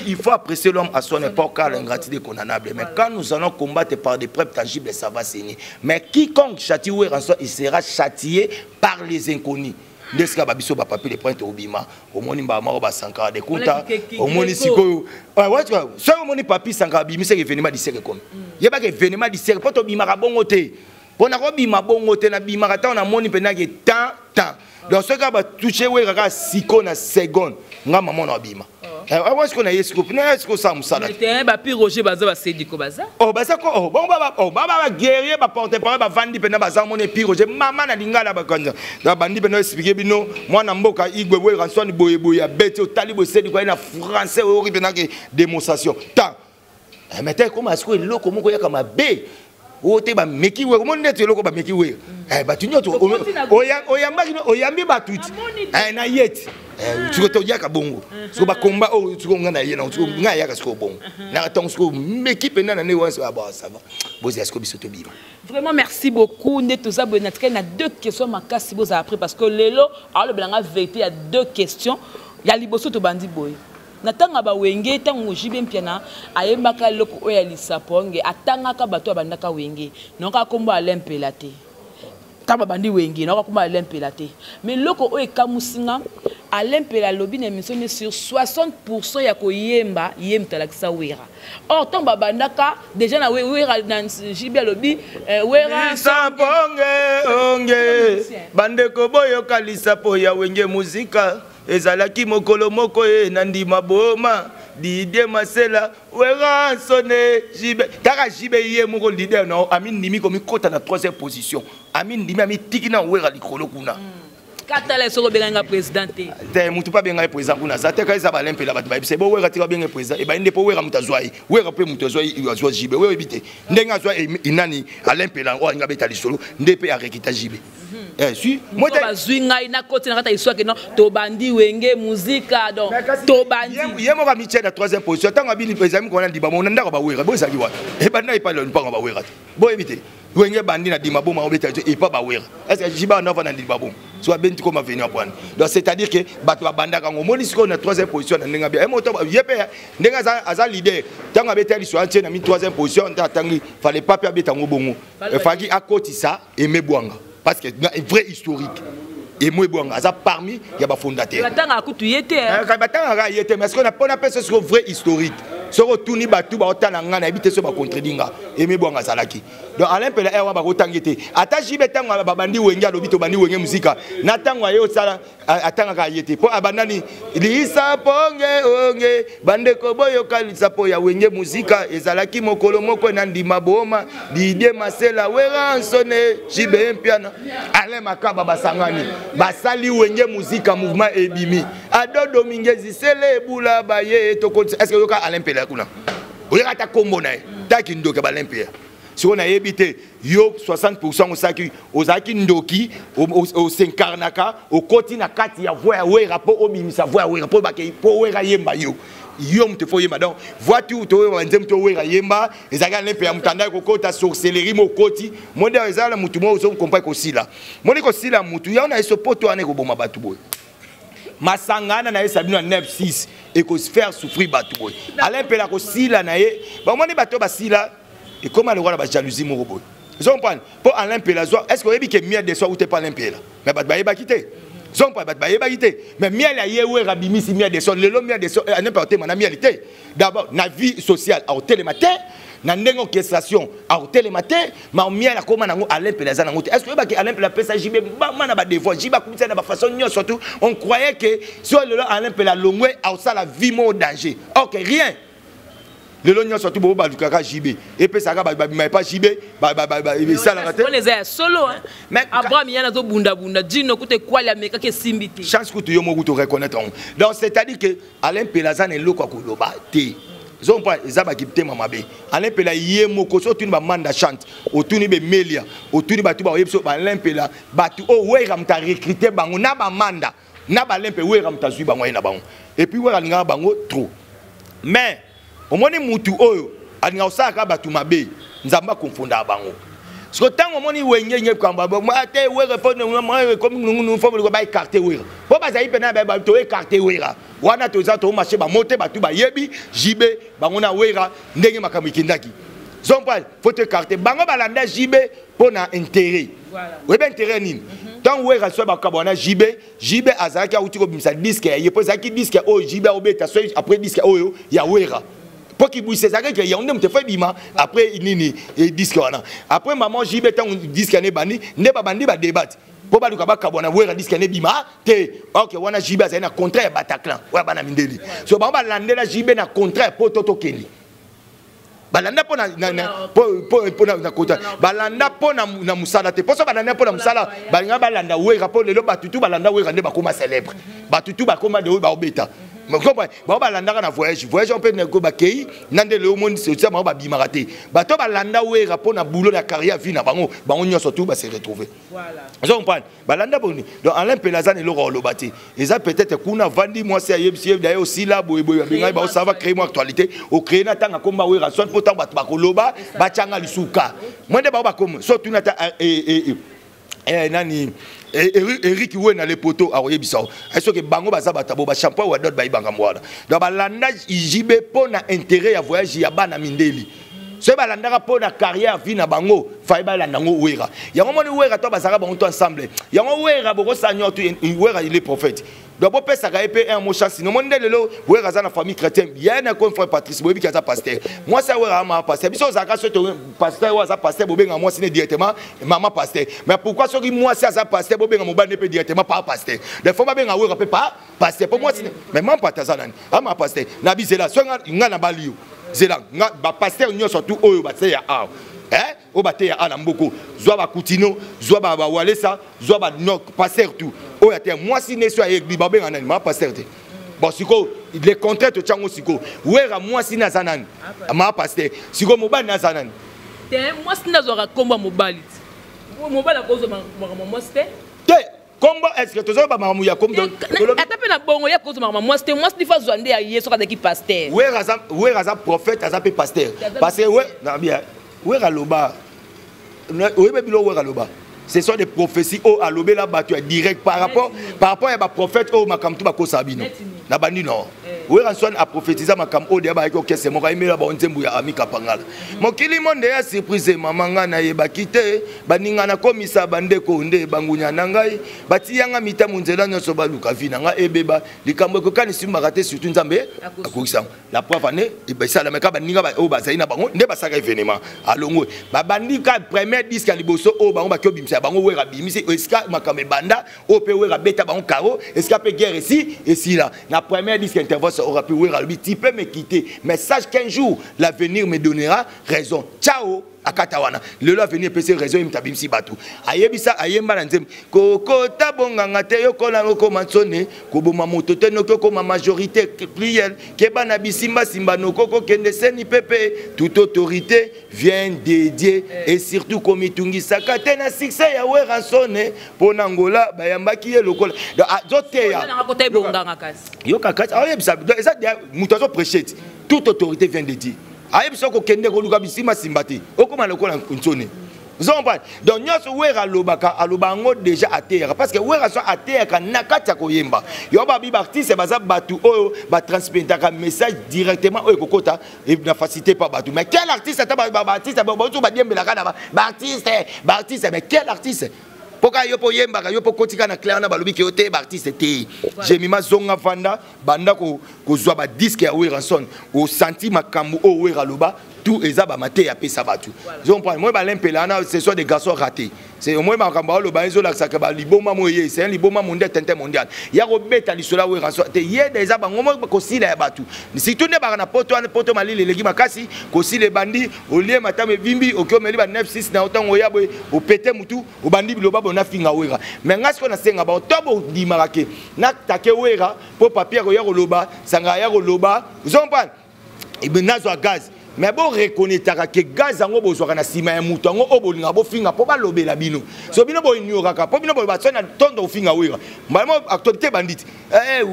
Il faut apprécier l'homme à son époque car l'ingratitude est condamnable. Mais quand nous allons combattre par des preuves tangibles, ça va saigner. Mais quiconque châtie Werrason, il sera châtié par les inconnus. Ndeska babiso ba papi les pointes obima omoni ba maro ba Sankara de Kunta omoni sikoyo ouais tu vois so omoni papi Sankara bimi c'est événement du siècle comme yeba que événement du siècle po to bimaka bongo te pona ko bima bongo te na bimaka ta na moni pena ke temps temps donc ce gars va toucher ouais kaka siko na seconde nga maman na bima awa siko na yesu na yesu sa musala te ba pi Roger baza ba sediko baza oh baza ko oh bon ba oh ba ba guerrier ba porte parole ba vandi pena baza moni pi Roger mama na lingala ba kanza na bandi pena expliquer bino mwana mboka igwe boye ransoni boye boye ya bete otali boye sediko na français ori pena ke démonstration ta mais te comment est-ce que eloko moko yaka mabe ote ba meki we omoni neti eloko ba meki we bato nyonso oyambaki oyambi bato ti na ye ti siko toyaka bongo siko bakomba oyo siko nga na ye na siko nga ayaka siko bongo na ntango siko meki mpenza na ndenge wana ba ça va bozela siko biso tobima. Vraiment merci beaucoup nde toza boye na tikali na deux questions makasi bozala après parce que lelo alobelanga vérité ya deux questions ya liboso tobandi boye. Natanga ba wenge tango JB Mpiana ayembaka eloko oyo ya lisapo nge atangaka bato abandaka wenge noka kombo Alain Mpela te tango babandi wenge noka kombo Alain Mpela te mais eloko oyo ekamusinga Alain Mpela alobi na émission ne sur 60% ya koyemba ye moto alakisa Wera or tango babandaka déjà na Wera na JB alobi Wera lisapo onge onge bandeko boyoka lisapo ya wenge muzika ezalaki mokolo moko ye na ndima boma Didier Masela, Werrason, JB. Kaka JB ye moko leader na ami ndimi komikota na troisième position. Ami ndimi ami tiki na Wera likolo kuna. Katala soko benga nga président te. Te mutu pa benga président kuna za te ka eza balempela bato bayebisa bo Wera tika benga président e bayinde po Wera mutu azwa ye. Wera pe mutu azwa ye azwa JB. Wera ebite. Ndenge azwa inani alempela oyo alinga beta lisolo nde pe arekita JB. Eh, si moi bazwi ngai nakoti na kati ya histoire ke non, tobandi Wenge Muzika, donc tobandi. Ye moko amitie na troisième position. Ntango abili ezali kona ndima mona ndako bawera bo ezalaki wapi? Ebanda epai mpango bawera te, boyebi te. Wenge bandi na dima boma obeta epa bawera. Est ce que jiba nova na ndima boma so abenti koma venu apwana? Donc c'est à dire que bato babandaka yango. Omoni sikoyo na troisième position na ndenge abia moto ye mpe ndenge aza leader. Ntango abeta liso atie na mi troisième position nde atangi, fallait pas mpe abeta yango bongo, efalaki akotisa Aimé Bwanga parce que vrai historique Aimé Bwanga aza parmi ya bafondateur. Batangaka kutu ye te. Batangaka ye te, mais ce que mpona apesa siko vrai historique, soki otuni bato baotala ngai, nayebi te so bacontredit nga. Aimé Bwanga azalaki. Donc Alain Mpela awa bakotangi te. Ata JB, ntango babandi Wenge, alobi tobandi Wenge Muzika na ntango aye osala, atangaka ye te mpo abandani lisa ponge onge bandeko boyoka lisapo ya Wenge Muzika ezalaki mokolo moko na ndima boma Didier Masela, Werrason, JB Mpiana, Alain Makaba basangani basali Wenge Muzika, mouvement ebimi. Ado Domingezi sele ebula baye tokoti. Est ce que oyoka Alain Mpela kuna? Oyoka ata kombo na ye taki ndoki ya Alain Mpela? Sikoyo nayebi te, yo 60 osalaki, ozalaki ndoki, osincarnaka, okoti na kati ya voix ya Wera mpo obimisa voix ya Wera mpo bakei mpo Wera yemba yo, yo moto fo yemba. Donc voix tu toyeba nzembo to Wera yemba ezalaki Alain Mpela. Moto andaki kokota sorcellerie mo okoti monde ayo ezala na motu moko ozokompa kosila moni kosila motu yango na ye so poto wana ekoboma bato boye. Masanga wana nayesa bino ya 9 6 ekofaire souffrir bato boye. Alain Mpela kosila na ye, bamoni bato basila ekóma lokola bajalousie moko boye, ozo comprendre? Mpo Alain Mpela zwa, est ce que oyebi ke miel de soie ute pa Alain Mpela? Mais bato bayebaki te, ozo comprendre? Bato bayebaki te, mais miel aye, Wera abimisi miel de soie. Lelo miel de soie, Alain Mpela otema na miel te. D'abord na vie sociale akotelema te, na ndenge orchestration akotelema te. Ma miel akóma nango, Alain Mpela aza nango te. Est ce que oyebaki Alain Mpela apesa JB bama na badevoir? JB akumisa na bafaçon nyonso tu. On croyait que so lelo Alain Mpela alongwe, aosala vie moko danger. Ok, rien. Lelo nyonso tu bobo balukaka JB, epesaka babima epa JB, esalaka te. Wana eza ya solo. Mais Abraham yana azobundabunda dino kuta ekwali amekaki esimbi te. Chance kutu yo moko kutu reconnaître yango. Donc c'est à dire que Alain Mpela aza na eloko ya koloba te, ozompa eza bakitema mabe. Alain Mpela ye moko, so otuni bamanda chante, otuni bemelia, otuni bato baoyebi so Alain Mpela, bato oyo Wera moto arecrute bango na bamanda na Balain mpe Wera moto azwi bango, aye na bango. Et puis Wera alingaka bango trop. Mais omoni mutu oyo alingaka kosalaka bato mabe, Nzambe akonfondaka bango. Siko ntango omoni Wenge nge kamba te Wera komi fo baécarte Wera mpo bazali mpena toécarte Wera wana, toza tomarche bamo te. Bato bayebi JB bango na Wera ndenge makambo ekendaki zompa, faut toécarte bango. Balanda JB mpo na intérêt. Oyebi intérêt nini? Ntango Wera so bakaba wana, JB, JB azalaki auti kobimisa disque ya ye, mpo ezalaki disque oyo JB aobeta so après disque oyo ya Wera, mpo kibwisa ezalaki ke yango nde moto efo ebima après nini disque wana. Après mama JB, ntango disque wana ebandi, nde babandi badebate mpo baluka bakabwa na Wera, disque wana ebima te. Ok, wana JB azali na contrat ya Bataclan oyo bana mindeli, so bango balandela JB na contrat ya poto. Tokende balanda mpo na kota, balanda mpo na mosala te. Mpo so balanda mpo na mosala, balinga balanda Wera, mpo lelo bato tu balanda Wera nde bakóma célèbre, bato tu bakóma de oyo baobeta. Bango balandaka na voyage, voyage mpe bakei na nde lelo omoni tia bango babimaka te. Bato balanda Wera mpo na boulot na carrière vie na bango, bango nyonso tu base retrouve. Ozo comprendre? Balanda boni. Donc Alain Mpela aza na eloko oloba te. Eza peut-être kuna vandi mwasi ayebisi ye daye osila boyeboye, babengai baosava créer mo actualité, ocréer na ntango akomba Wera soit mpo ntango bato bakoloba batianga lisuka mwe nde bango bakoma so tuna ata nani Eric Wena le poto akoyebisa o soki bango baza bato bo bashampoing wadot bayibanga mbo wana. Donc balanda JB mpo na intérêt ya voyage ya bana mindeli. Soki balandaka mpo na carrière vie na bango, faye balanda yango Wera. Yango moni Wera to bazalaka bango to ensemble. Yango Wera bokosala nyonso, Wera il est prophète. Donc bopesaka ye mpe un mot chance. Nomoni nde lelo Wera aza na famille chrétienne. Ye na comme frère Patrice, boyebi ki aza pasteur. Mwasi ya Wera ama pasteur. Biso ozalaka soki pasteur oyo aza pasteur, bobenga mwasi ne directement mama pasteur. Mais pourquoi soki mwasi aza pasteur, bobenga mobali ne mpe directement pa pasteur? Des fois babenga Wera mpe pa pasteur mpo mwasi. Mais mama pata aza nani? Ama pasteur na bizela. Soki nga na bali yo zela nga bapasteur nyonso tu oyo bateya awa, eh? Oyo bateya awa na mboko, zwa bakutino, zwa bawalesa, zwa ba pasteur tu oyo ateya, mwasi ne so ayebi babenga nani? Mama pasteur te. Bon, sikoyo le contraire totyango. Sikoyo Wera mwasi ne aza nani? Mama pasteur. Sikoyo mobali ne aza nani? Te, mwasi nde azwaka nkombo ya mobali ti mobali akozwa makambo mwasi te. Te, kombo, est ce que tozoba makambo ya kombo? Ata mpe na bongo, ye akozwa makambo mwasi te. Mwasi ndifa azwa nde ya ye soki azalaki pasteur. Wera aza prophète, aza mpe pasteur, parce que bien Wera aloba, oyebi biloko Wera aloba, ce sont des prophéties oyo alobela bato ya direct par rapport ya baprophète oyo makambo tu bakosaka bino na bandi. No, Wera Swan aprophétisa makambo oyo deya bayaki orchestre moko, ayembela bango nzembo ya Ami Kapangala. Mokili monde ya surprise, mama, ngai nayebaki te. Baninga nakomisa bandeko nde bangunya na ngai, batiyanga mitamu nzela nyonso, baluka vi na ngai ebeba. Likambo ekokani simbaka te, surtout Nzambe akokisa. La preuve ane esalamaka, baninga oyo bazali na bango nde basalaka événement alongwe, babandi ka premier disque ya liboso oyo bango baki obimisa ya bango. Wera abimisi esika makambo ebanda oyo mpe Wera abeta bango karo, esika mpe guerre esi esila na premier disque. Intervention aura pu Wera alobi: "Tu peux me quitter, mais sache qu'un jour l'avenir me donnera raison." Ciao, akata wana. Lelo avenir epesi raison, ye moto abimisi bato, ayebisa, ayemba na nzembo: "Kokota bonganga te, yokola okoma nsone, koboma moto te noki okoma majorité pluriel, keba na bisimbasimba noko kokende seni pepe. Toute autorité vient de Dieu." Et surtout komitungisaka te na succès ya Weransone, mpo na Ngola bayambaki ye lokola azoteya. Yoka kati aoyebisa, eza moto azoprêche ti: "Toute autorité vient de Dieu." Ayebisa kokende koluka bisimbasimba te, okóma lokola nsone. Ozocomprendre? Donc nyonso Wera alobaka, aloba yango déjà ateyaka, parce que Wera so ateyaka na kati ya koyemba. Yo babi baartiste baza bato oyo batransmetaka message directement oyo ekokota na facilité pa bato. Mais quel artiste? Ata baartiste baoso badiembelaka na baartiste, baartiste, mais quel artiste? Mpo kaka yo mpo oyembaka, yo mpo kotika na clair na balobi ke yo te baartiste te. Jemima, zonga vanda, banda kozwa badisque ya Werrason, osanti makambo oyo Wera aloba, tout eza bamate apesa bato. Ozocomprendre? Moi balempela wana, ce sont des garçons ratés. C'est au moins makambo aloba ezolakisaka baliboma mo ye, c'est un liboma mondial, tintin mondial ya kobeta lisolo ya Werrason te. Ye eza bango mo kosila ya bato, surtout nde baka na poto wana. Poto malili eleki makasi, kosila ebandi, olie matama evimbi, oki omeli ba 9 6 na otango oya boye, opete mutu, obandi biloba boye, nafinga Wera. Mais ngai sikoyo nasenga bango to bondimaka ke natake Wera mpo papier koya koloba sanga ya koloba. Ozocomprendre? Nazwa gaz, mais boreconnaîtraka ke gaz yango bozwaka na nsima ya moto yango oyo bolingaka bofinga mpo balobela bino. So bino boignoraka mpo bino boloba so na tondo kofinga Wera, mbala actualité ebandi ti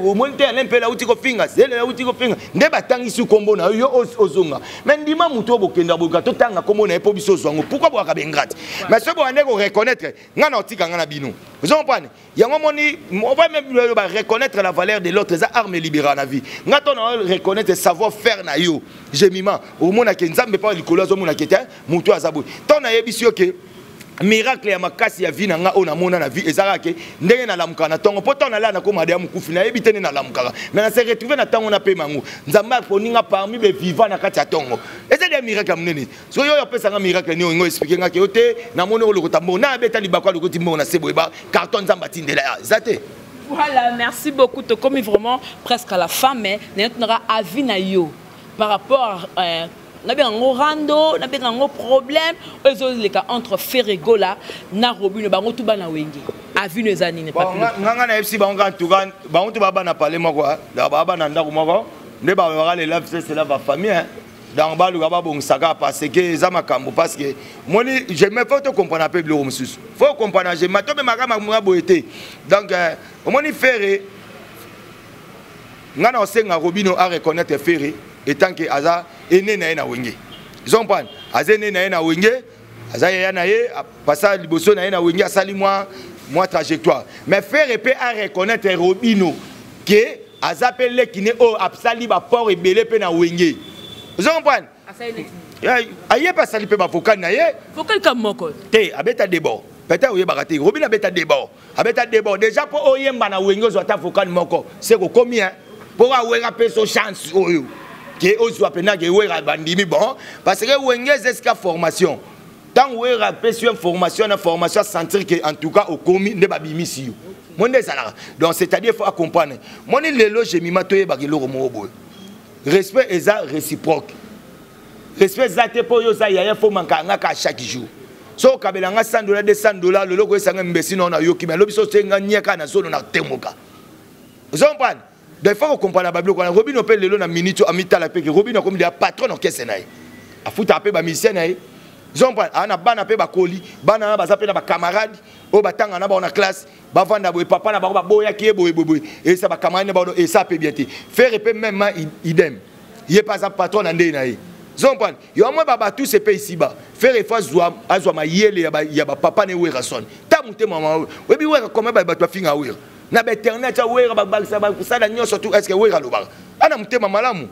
omoni te Alain Mpela auti kofinga, Zele auti kofinga, nde batangisi nkombo na yo, yo ozonga. Mais ndima moto oyo bokenda boyoka totanga nkombo na ye mpo biso ozwa yango. Pourquoi boyaka bengrate? Mais soki boyande koreconnaître, ngai na otika ngai na bino. Ozocomprendre? Yango moni, on va même reconnaître la valeur de l'autre, eza arme libérale na vie. Nga to na reconnaître savoir faire na yo, Jemima, omonake Nzambe mpa likolo azomonake te moto aza boye. Ntango nayebisi yo ke miracle ya makasi ya vie na nga oyo namona na vie ezalaka ke ndenge nalamukaka na ntongo, mpo ntango nalala nakoma deya mokufi, nayebi te nde nalamukaka, mais na se retrouve na ntango napema yango, Nzambe aponi nga parmi bevivant na kati ya ntongo. Eza deya miracle ya monene. Soki oyo apesanga miracle nini, oyo explique nga ke yo te, namoni olokota mbongo, na abeta libako, alokoti mbongo na se boye, ba carton Nzambe atindela ya eza te. Voilà, merci beaucoup. Tokomi vraiment presque à la fin, mais nous avis na yo par rapport à nabenga yango rando, nabenga yango problème oyo ezoleka entre Ferre Gola na Robino, bango tu bana Wenge. Avis no eza nini? Nganga nayebisi bango en tout cas, bango tu baba na pale moko, baba na ndako moko, nde babaka lelave c'est la bafamille. Donc baluka babongisaka, parce que eza makambo, parce que moni je me faut tocomprendre mpe biloko mosusu, faut comprendre jema tomemaka makambo boye te. Donc omoni Ferre, ngai na osenga Robino areconnaître Ferre etant que aza ene na ye na Wenge. Ozocomprendre? Aza ene na ye na Wenge, aza yaya na ye, pasa liboso na ye na Wenge, asali mwa trajectoire. Mais Ferre mpe areconnaître Robino ke aza mpe leki ne oyo asali baport ebele mpe na Wenge. Ozocomprendre? Aye mpe asali mpe bavocal na ye. Vocal ka moko te, abeta debord, peut-être oyebaka te. Robin abeta debord, abeta debord déjà mpo oyemba na Wenge, ozwa ata vocal moko, se kokomi mpo awera mpe so chance oyo ke ozwa mpena ke Wera bandimi. Bon, parce que Wenge eza esika formation. Ntango Wera apesi yo information na formation, asentir ke en tout cas okomi nde babimisi yo mo nde ezalaka. Donc c'est-à-dire faut acomprendre moni lelo Jemima, toyebaka eloko moko boye: respect eza réciproque. Respect eza te mpo oyo oza yaya, faut manka nga kaka chaque jour. So okabela nga 100 dollar, 200 dollar, loloko esanga mbesi nao nayoki me alobi so osenga nie kaka na zolo na temoka. Ozo comprendre? Donc il faut kocomprendre babiloko wana. Robino mpe lelo na minute amitala mpe ke Robino akomi deya patron orchestre na ye, afutaka mpe bamusicien na ye. Ozo comprendre? Aa na bana mpe bakoli, bana wana baza mpe na bacamarade oyo batanga na bango na classe, bavanda boye, papa na bango baboyaki ye boye boye boye, esa bacamarade na bango esa mpe bien te. Ferre mpe même idem, ye mpe aza patron na ndenge na ye. Ozo comprendre? Yo mwa babatuse mpe isiba Ferre fo azwa mayele ya bapapa na Werason ta motema. Oyebi Wera kome bato bafinga Wera na bainternet ya Wera, babakisa basala nyonso tu. Est ce que Wera alobaka ana motema malamu?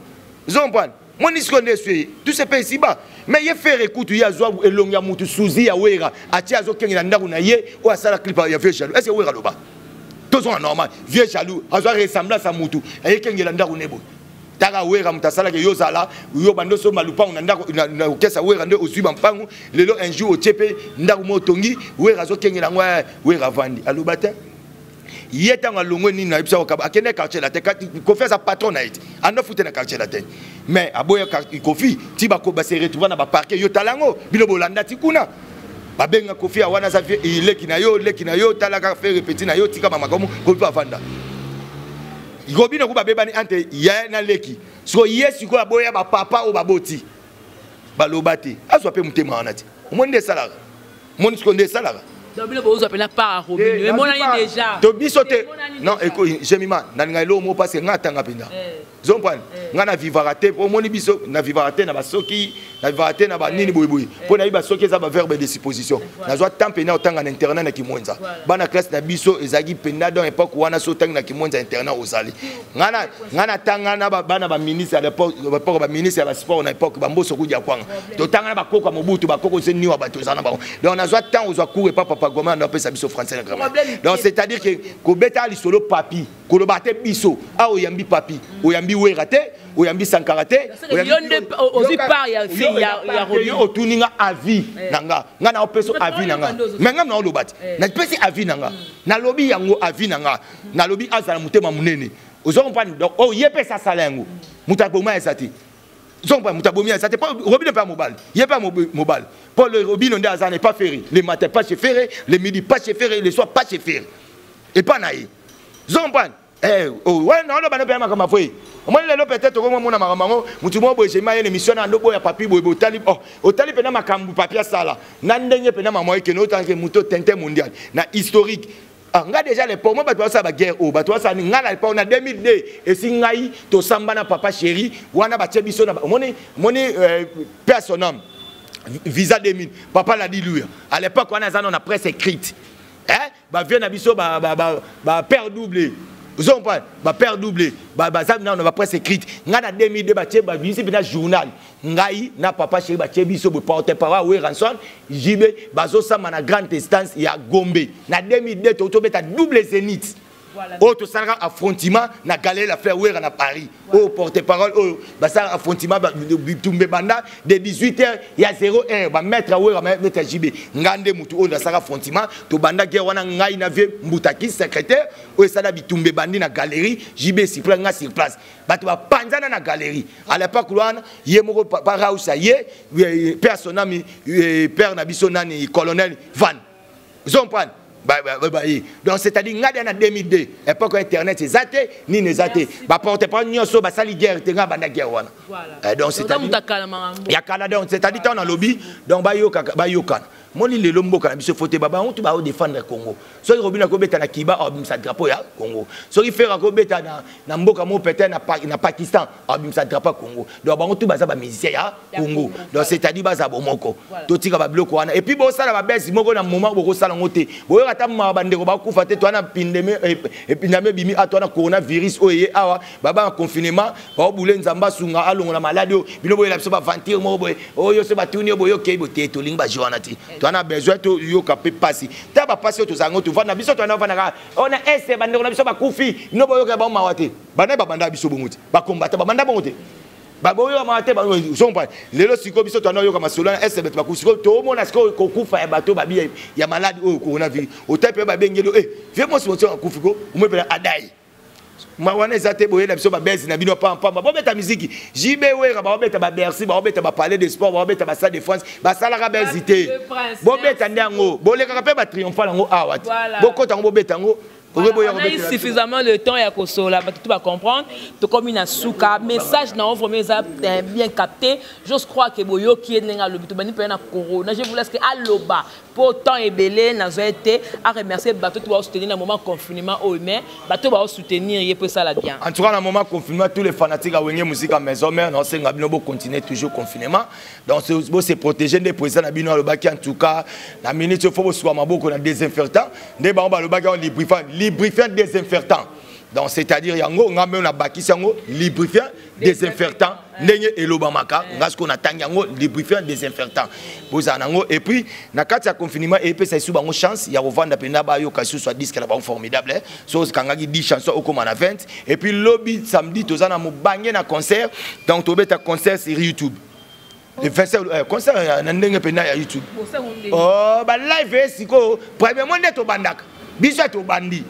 Ozo comprendre? Moni sikoyo nde eswe ye tout se mpe esiba. Mais ye Ferre kutu, ye azwa elongi ya mutu suzi ya Wera, atie azokengela ndako na ye oyo asala clip ya Vieux Jaloux. Est ce que Wera aloba? Tozonga normal. Vieux Jaloux azwa ressemblance ya mutu, ayekengela ndako ne boye. Taka Wera moto asalaki yo ozala yo bando osomba lupango na ndako na okesa Wera nde ozwi bampangu. Lelo un jour otie mpe ndako mo otongi, Wera azokengela yango. Wera avandi, aloba te. Ye ntango alongwe nini na yebisa, akende Quartier Latin. Kofi aza patron na ye te, ando fute na Quartier Latin, mais aboya Kofi ti base retrouva na baparquet. Yo tala yango, bino bolanda ti kuna babenga Kofi awana aza leki na yo, leki na yo. Tala kaka Ferre, petit na yo, tika bamakambo. Kofi mpe avanda, Robino ku babebani entre ye na leki. Siko ye sikoyo aboya bapapa oyo baboti, baloba te, azwa mpe motema wana te. Omoni nde esalaka, omoni sikoyo nde esalaka. Donc bino bozwa mpena part ya Robino, emonani déjà. To biso te, non. Jemima, nalinga eloko moko parce que nga atanga mpenza. Ozomprendre? Nga na vivaka te. Omoni biso na vivaka te na basoki, na vivaka te na banini boyeboye, mpo nayebi basoki eza baverbe de supposition. Nazwa temps mpena otanga na internat na Kimwenza. Bana classe na biso ezalaki mpenza, donc époque wana so otangi na Kimwenza internat ozali. Nga natanga na bana baministre ya l'époque, baministre ya basport na époque, bamboso kudia kwanga. Totanga na bakoko ya Mobutu, bakoko se niwa bato eza na bango. Donc nazwa temps ozwa cours epa papa Goma, ndo apesa biso français na grammaire. Donc c'est à dire que kobeta lisolo papi, koloba te biso awa oyambi papi, oyambi Wera te, oyambi Sankara te. Yo otuni nga avis na nga, nga na opesa avis na nga, mais nga na oloba te. Napesi avis na nga, nalobi yango avis na nga, nalobi azala motema monene. Ozo comprendre? Donc oyo ye mpe esasala yango, moto aboma eza te. Ozo comprendre? Moto abomi eza te. Robino mpe ya mobali, ye mpe ya mobali, mpo le Robino nde aza na epa Ferre. Le matin pas chez Ferre, le midi pas chez Ferre, le soir pas chez Ferre, epa na ye. Ozo comprendre? Wana naoloba no mpe ya makambo afoye. Omoni lelo peut-être okomomona makambo yango, motu moko boye Jema ye na émission na ndo boya papi boye. Otali, oh, otali mpena makambo papi asala na ndenge mpena mama ekende, otanke moto tintin mondial na historique. Ah, nga déjà l'époque moi bato basala baguerre oyo, bato basala nini, nga na l'époque na 2002 esi ngai tosamba na papa chéri wana, batie biso na omoni, omoni, paix à son âme, visa 2000, papa ladi luya. À l'époque wana aza na presse écrite, hein, bavie na biso ba père double. Ozo comprendre? Bapère double baza nano na bapresse écrite. Ngai na 2002 batie, babimisi mpena journal, ngai na papa chéri, batie biso boye porte parole Werrason JB, bazosamba na grande instance ya Gombe na 2002. Tobeta double Zénith oyo tosalaka affrontement na Galerie La Fleur, Wera na Paris, oyo porte parole oyo basalaka affrontement, bitumbe banda de 18 heures ya 0 heure, bamaître Wera, maître JB, ngai nde mutu oyo nasalaka affrontement. Tobanda guerre wana, ngai na vieux Mbutaki secrétaire oyo esala bitumbe bandi na galerie, JB sur place, nga sur place, bato bapanzana na galerie. À l'époque wana ye moko papa Rausa, ye père sonami, père na biso nani, colonel Van. Ozo comprendre? Baye, donc c'est-à-dire ngai na 2002, époque internet eza te, nini eza te, baporte parole nyonso basali guerre te, ngai banda guerre wana. Donc c'est-à-dire ya kala. Donc c'est-à-dire ntango nalobi, donc bayokana. Moni lelo mboka na biso fote baba bango tu bao défendre Congo. Soki Robin akobeta na Kiba abimisa drapeau ya Congo. Soki Ferre akobeta na na mboka mo peut-être na Pakistan abimisa drapeau ya Congo. Donc bango tu baza ba musicien ya Congo. Donc c'est-à-dire baza bomoko. Totika ba biloko wana et puis bosala ba baisse moko na moment bokosala ngo te. Boyoka ata ma bandeko bakufa te to na pandémie epindame bimi a to na coronavirus oyo ye awa baba na confinement ba bule nzamba sunga alongola malade oyo bino boyela biso ba venture moko boye oyo so batuni yo boye okei bote tolingi ba wana te. To na besoin to yoka pe pasi. Ta ba pasi oyo tozala ngo tovanda biso to na vanda kaka ona est bandeko na biso bakufi bino boyoka ba mawa te. Bana ba banda biso bongo te. Ba combattant ba banda bongo te. Baboyo mawa te zompa lelo siko biso to na yoka masolo na est bato bakufi siko to mona siko kokufa ya bato babi ya malade oyo coronavirus otepe ba bengelo eh vieux moi siko akufi ko umwe adai ma wana eza te boyela biso babese na bino pampamba bobeta miziki JB Wera baobeta ba Bercy baobeta ba Palais de Sport baobeta ba Stade de France basalaka bese te bobeta nde yango bolekaka mpe ba triomphal yango awa te bokota yango bobeta yango. Voilà, on a eu suffisamment de temps ya kosola bato tout va comprendre tokomi na suka message na vraiment eza bien capté. J'ose croire que boyoki ye ndenge alobi tobandi mpe na corona. Je vous laisse que aloba po temps ebele nazwa ete a remercier bato to soutenir na moment confinement oyo, mais bato ba soutenir ye po esala bien. En tout cas, na moment confinement, tous les fanatiques à Wenge Musique à Maison Mère, nasenga bino bo continuer toujours confinement. Donc bo se protéger nde président na bino alobaki. En tout cas, na minute il faut bo maboko na désinfectant nde bango balobaki en lubrifiant, lubrifiant désinfectant. Donc c'est-à-dire yango ngambe na bakisi yango lubrifiant désinfectant ndenge elobamaka nga siko na tangi yango lubrifiant désinfectant bozala nango. Et puis na kati ya confinement epesa lisusu bango chance ya kovanda mpenza bayoka lisusu ya disque na bango formidable so okangaki 10 chansons okóma na 20. Et puis lobi samedi toza na mobange na concert, donc tobeta concert sur YouTube le 27, concert na ndenge mpenza ya YouTube. Oh, ba live sikoyo premièrement nde tobandaka biso ya tobandi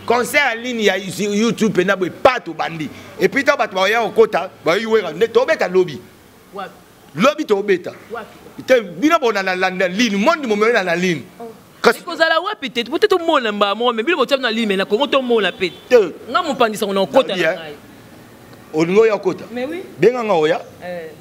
concert en ligne ya YouTube mpenza boye pa tobandi. Et puis ntango bato baoya kokota bayoyi Wera nde tobeta lobi lobi tobeta te bino bona na ligne monde momeli na ligne. Ekozala wapi te po te tomona mbala moko me bino botia na ligne me na Kongo tomona mpe nga mopandisango na okota na ngai. Olingi oya okota benganga oya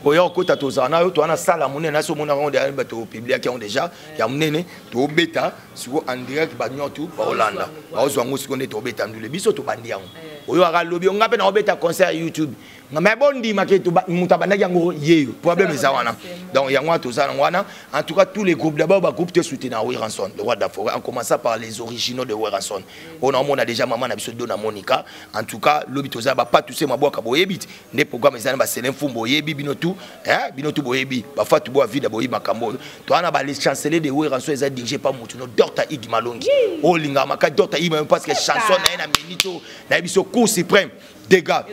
oya okota tozala na yo toza na sala monene nasi omonaka yango deja bato opubliaki yango déjà ya monene tobeta sikoyo en direct bato nyonso baolanda baozwa yango sikoyo nde tobeta ndule biso tobandi yango oyo akalobi nga mpe naobeta concert ya YouTube mais bondimaki moto abandaki yango yeyo problème eza wana. Donc yango wana toza nango wana. En tout cas, tous les groupes d'abord bagroupe te soutenir Werrason le roi de la forêt, en commençant par les originaux de Werrason. On a omona déjà mama na biso Dona Monica. En tout cas, lobi toza ba pas tous mabwaka boyebi nde programme eza na basele mfumbo boyebi bino tout hein bino tout boyebi bafatu bo vida boyebi makambo to wana ba les chanceliers de Werrason eza dirigé par mutu no Dr Ig Malongi olinga maka Dr Ig Malongi parce que chanson na ye na minute na biso Cour suprême dégâts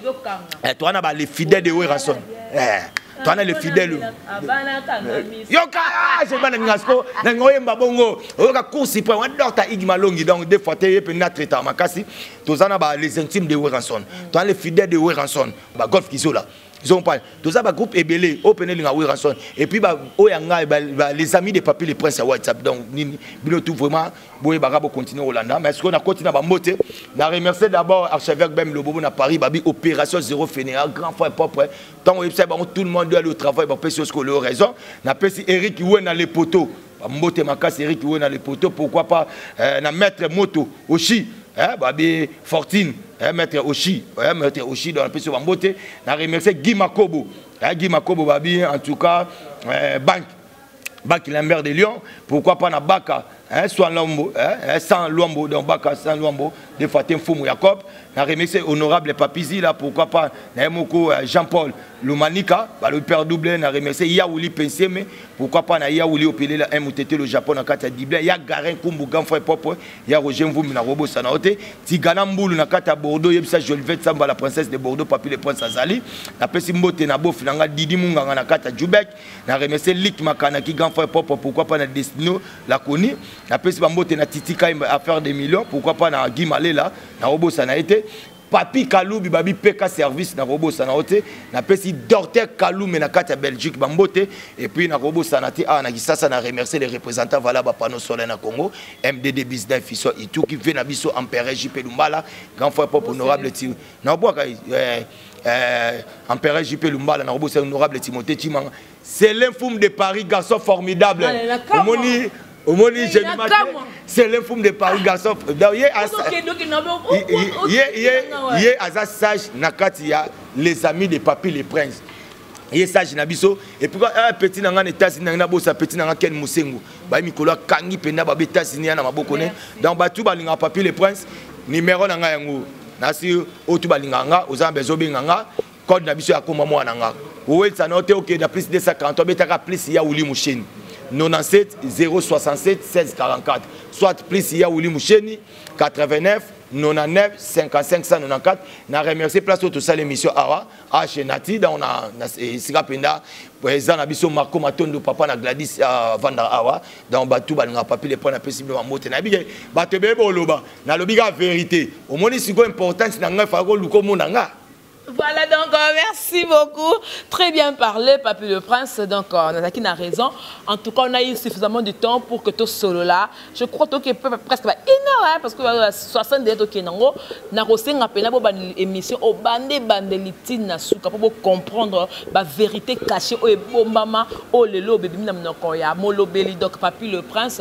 toi na ba les fidèles de Werrason toi na les fidèles yoka je bana ngasko na ngoyemba bongo oyoka Cour suprême wa Dr Ig Malongi. Donc des fois te ye pe na traiter makasi toza na ba les intimes de Werrason, toi les fidèles de Werrason ba Golf Kizola ils ont pas toza ba groupe ebele open linga Werrason et puis ba oya nga les amis de Papi le Prince à WhatsApp. Donc nini bino tout vraiment boye baka bo continuer Hollanda. Mais ce qu'on a continué ba mbote na remercier d'abord archevêque Bem Lobobo na Paris babi opération zéro fainéant grand frère propre tant oyebisa bango tout le monde doit aller au travail ba pesi ce que leur raison na pesi Eric Wena les poteaux mbote makasi Eric Wena les poteaux pourquoi pas na maître moto aussi hein babi Fortune hein maître Oshi hein maître Oshi dans la pesi mbote na remercier Guy Makobo hein Guy Makobo babi en tout cas banque Banque Lambert de Lyon, pourquoi pas na Baka, hein, soit Lombo, hein, sans Lombo, donc Baka sans Lombo, de Fatim Fumu Jacob, na remercier honorable Papizi là, pourquoi pas, na Moko Jean-Paul Lumanika, bah, le père doublé, na remercier Yaouli Penseme, pourquoi pas na Yaouli Opélé la MTT le Japon na Kata Diblé, ya Garin Kumbu grand frère propre, ya Roger Mvumi na Robo Sanaote, Tigana Mbulu na Kata Bordeaux, yebisa Jolivet Samba la princesse de Bordeaux, Papi le prince Azali, na pesi mbote na bof nanga Didi Munganga na Kata Djubek, na remercier Lik Makana qui grand frère propre, pourquoi pas na Destino la Koni, na pesi mbote na Titi Kaim affaire des millions, pourquoi pas na Guy Malela, na Robo Sanaete, Papi Kaloubi babi PK service na Robo Sanaote, na pesi Docteur Kaloum na kati ya Belgique bambote et puis na Robo Sanate a na Kisasa na remercier les représentants voilà ba panneau solaire na Congo MDD business fiso et tout qui vient na biso Empereur JP Lumbala grand frère propre honorable Ti na boaka Empereur JP Lumbala na Robo honorable Timothée Chimanga c'est l'infum de Paris garçon formidable. Omoni Omoni Jemima c'est l'infum de Paris garçon. Donc ye ye ye aza sage na kati ya les amis de Papi le Prince. Ye sage na biso et puis un petit na nga na États-Unis na bosa petit na nga Ken Musengo. Ba mikolo akangi penda ba États-Unis na maboko ne. Donc batu balinga Papi le Prince numéro na nga yango. Nasi oyo balinga nga oza besoin benga nga code na biso ya komba mwana nga owelisa na yo te okende na plus 243 betaka plus ya wuli musheni 97 067 16 44 soit plus ya wuli musheni 89 99 55 194. Na remercier place oyo tosala émission awa h nati donc na esika mpenza eza na biso Marco Matondo, papa na Gladys avandaka awa. Donc bato balingaka Papi le Point, napesi bino bambote. Nayebi ke bato ebele boloba nalobi kaka vérité. Omoni sikoyo importance na ngai, faka koluka omona nga. Voilà, donc merci beaucoup. Très bien parlé, Papy le Prince. Donc, on a qui n'a raison. En tout cas, on a eu suffisamment de temps pour que tout solo là. Je crois que presque une heure, hein, parce que 60 ok nango na kosenga pena bo ba émission au bande bande litine na suka pour comprendre ba vérité cachée o ebombama o lelo bébé na monoko ya molobeli. Donc Papy le Prince,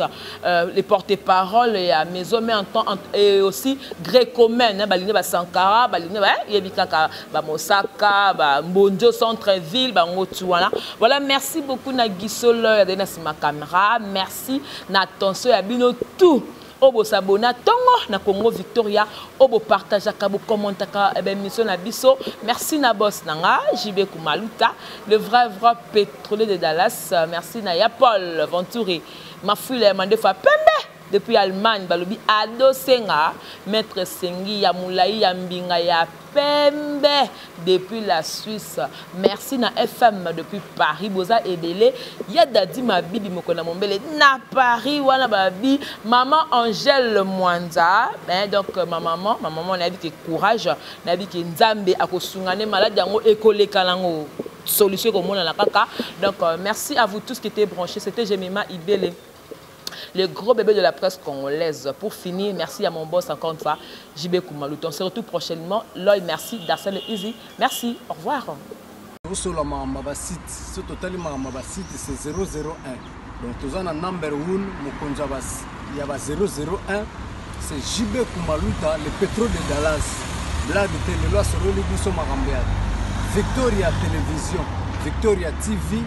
les porte-parole ya maison mais en temps et aussi gréco-romaine, hein, baline ba Sankara, baline ba yebi kaka ba Mosaka, ba Mbondio centre-ville, ba ngotu wana. Voilà, merci beaucoup na Gisolo ya na sima caméra, merci na attention ya bino tout. Obo sabona tongo na Congo Victoria, obo partageaka, bo commentaka eh ben mission na biso. Merci na boss nanga JB Kumaluta, le vrai vrai pétrolier de Dallas. Merci na ya Paul Venturi, Mafule Mandefa Pembe depuis Allemagne, balobi Ado Senga, maître Sengi ya Moulai ya Mbinga ya Pembe depuis la Suisse. Merci na FM depuis Paris, boza ebele ya Dadi Mabibi mokona mombele na Paris wana babi maman Angèle Mwanza, hein, donc ma maman na bi courage, na bi ke Nzambe akosungane malade yango ekoleka nango solution comme on a kaka. Donc merci à vous tous qui étaient branchés. C'était Jemima Ibele, le gros bébé de la presse congolaise. Pour finir, merci à mon boss encore une fois, JB Koumalouton. On se retrouve prochainement. Loy, merci. Darcel Easy, merci. Au revoir. Osola makambo basite, so totali makambo basite, c'est 001. Donc toza na number 1, mokonzi ya ba 001, c'est JB Kumaluta, le pétrole de Dallas. Blague te, lelo asololi biso makambo ya Victoria Télévision, Victoria TV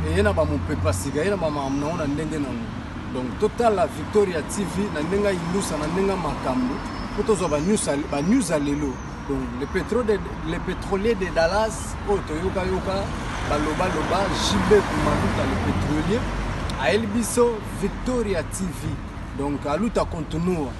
eye na bamopepa sika, ye na bamakambo nango na ndenge nango. Donc totala Victoria TV na ndenge ayindusa na ndenge makambo mpo tozwa banews ya lelo. Donc le pétrolier de Dallas oyo toyokayoka balobaloba, JB Kumaluta le pétrolier ayeli biso Victoria TV. Donc a luta continua,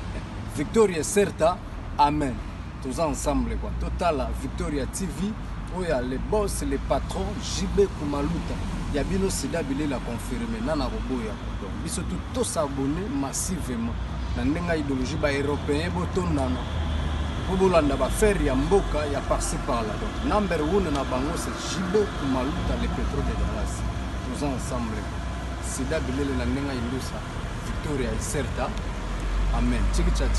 victoria certa, amen. Toza ensemble quoi. Totala Victoria TV oyo ya le boss, le patron JB Kumaluta ya bino sida bilela confirmé nana koboya. Donc biso tu tosabonner massivement na ndenge ya idéologie baeuropéen, botondana mpo bolanda baaffaire ya mboka ya par-ci par-là. Donc number one na bango, c'est JB Kumaluta, le pétrole de Dallas. Toza ensemble, sida bilele na ndenge ya indusa, victoria ecerta, amen. Chikicha.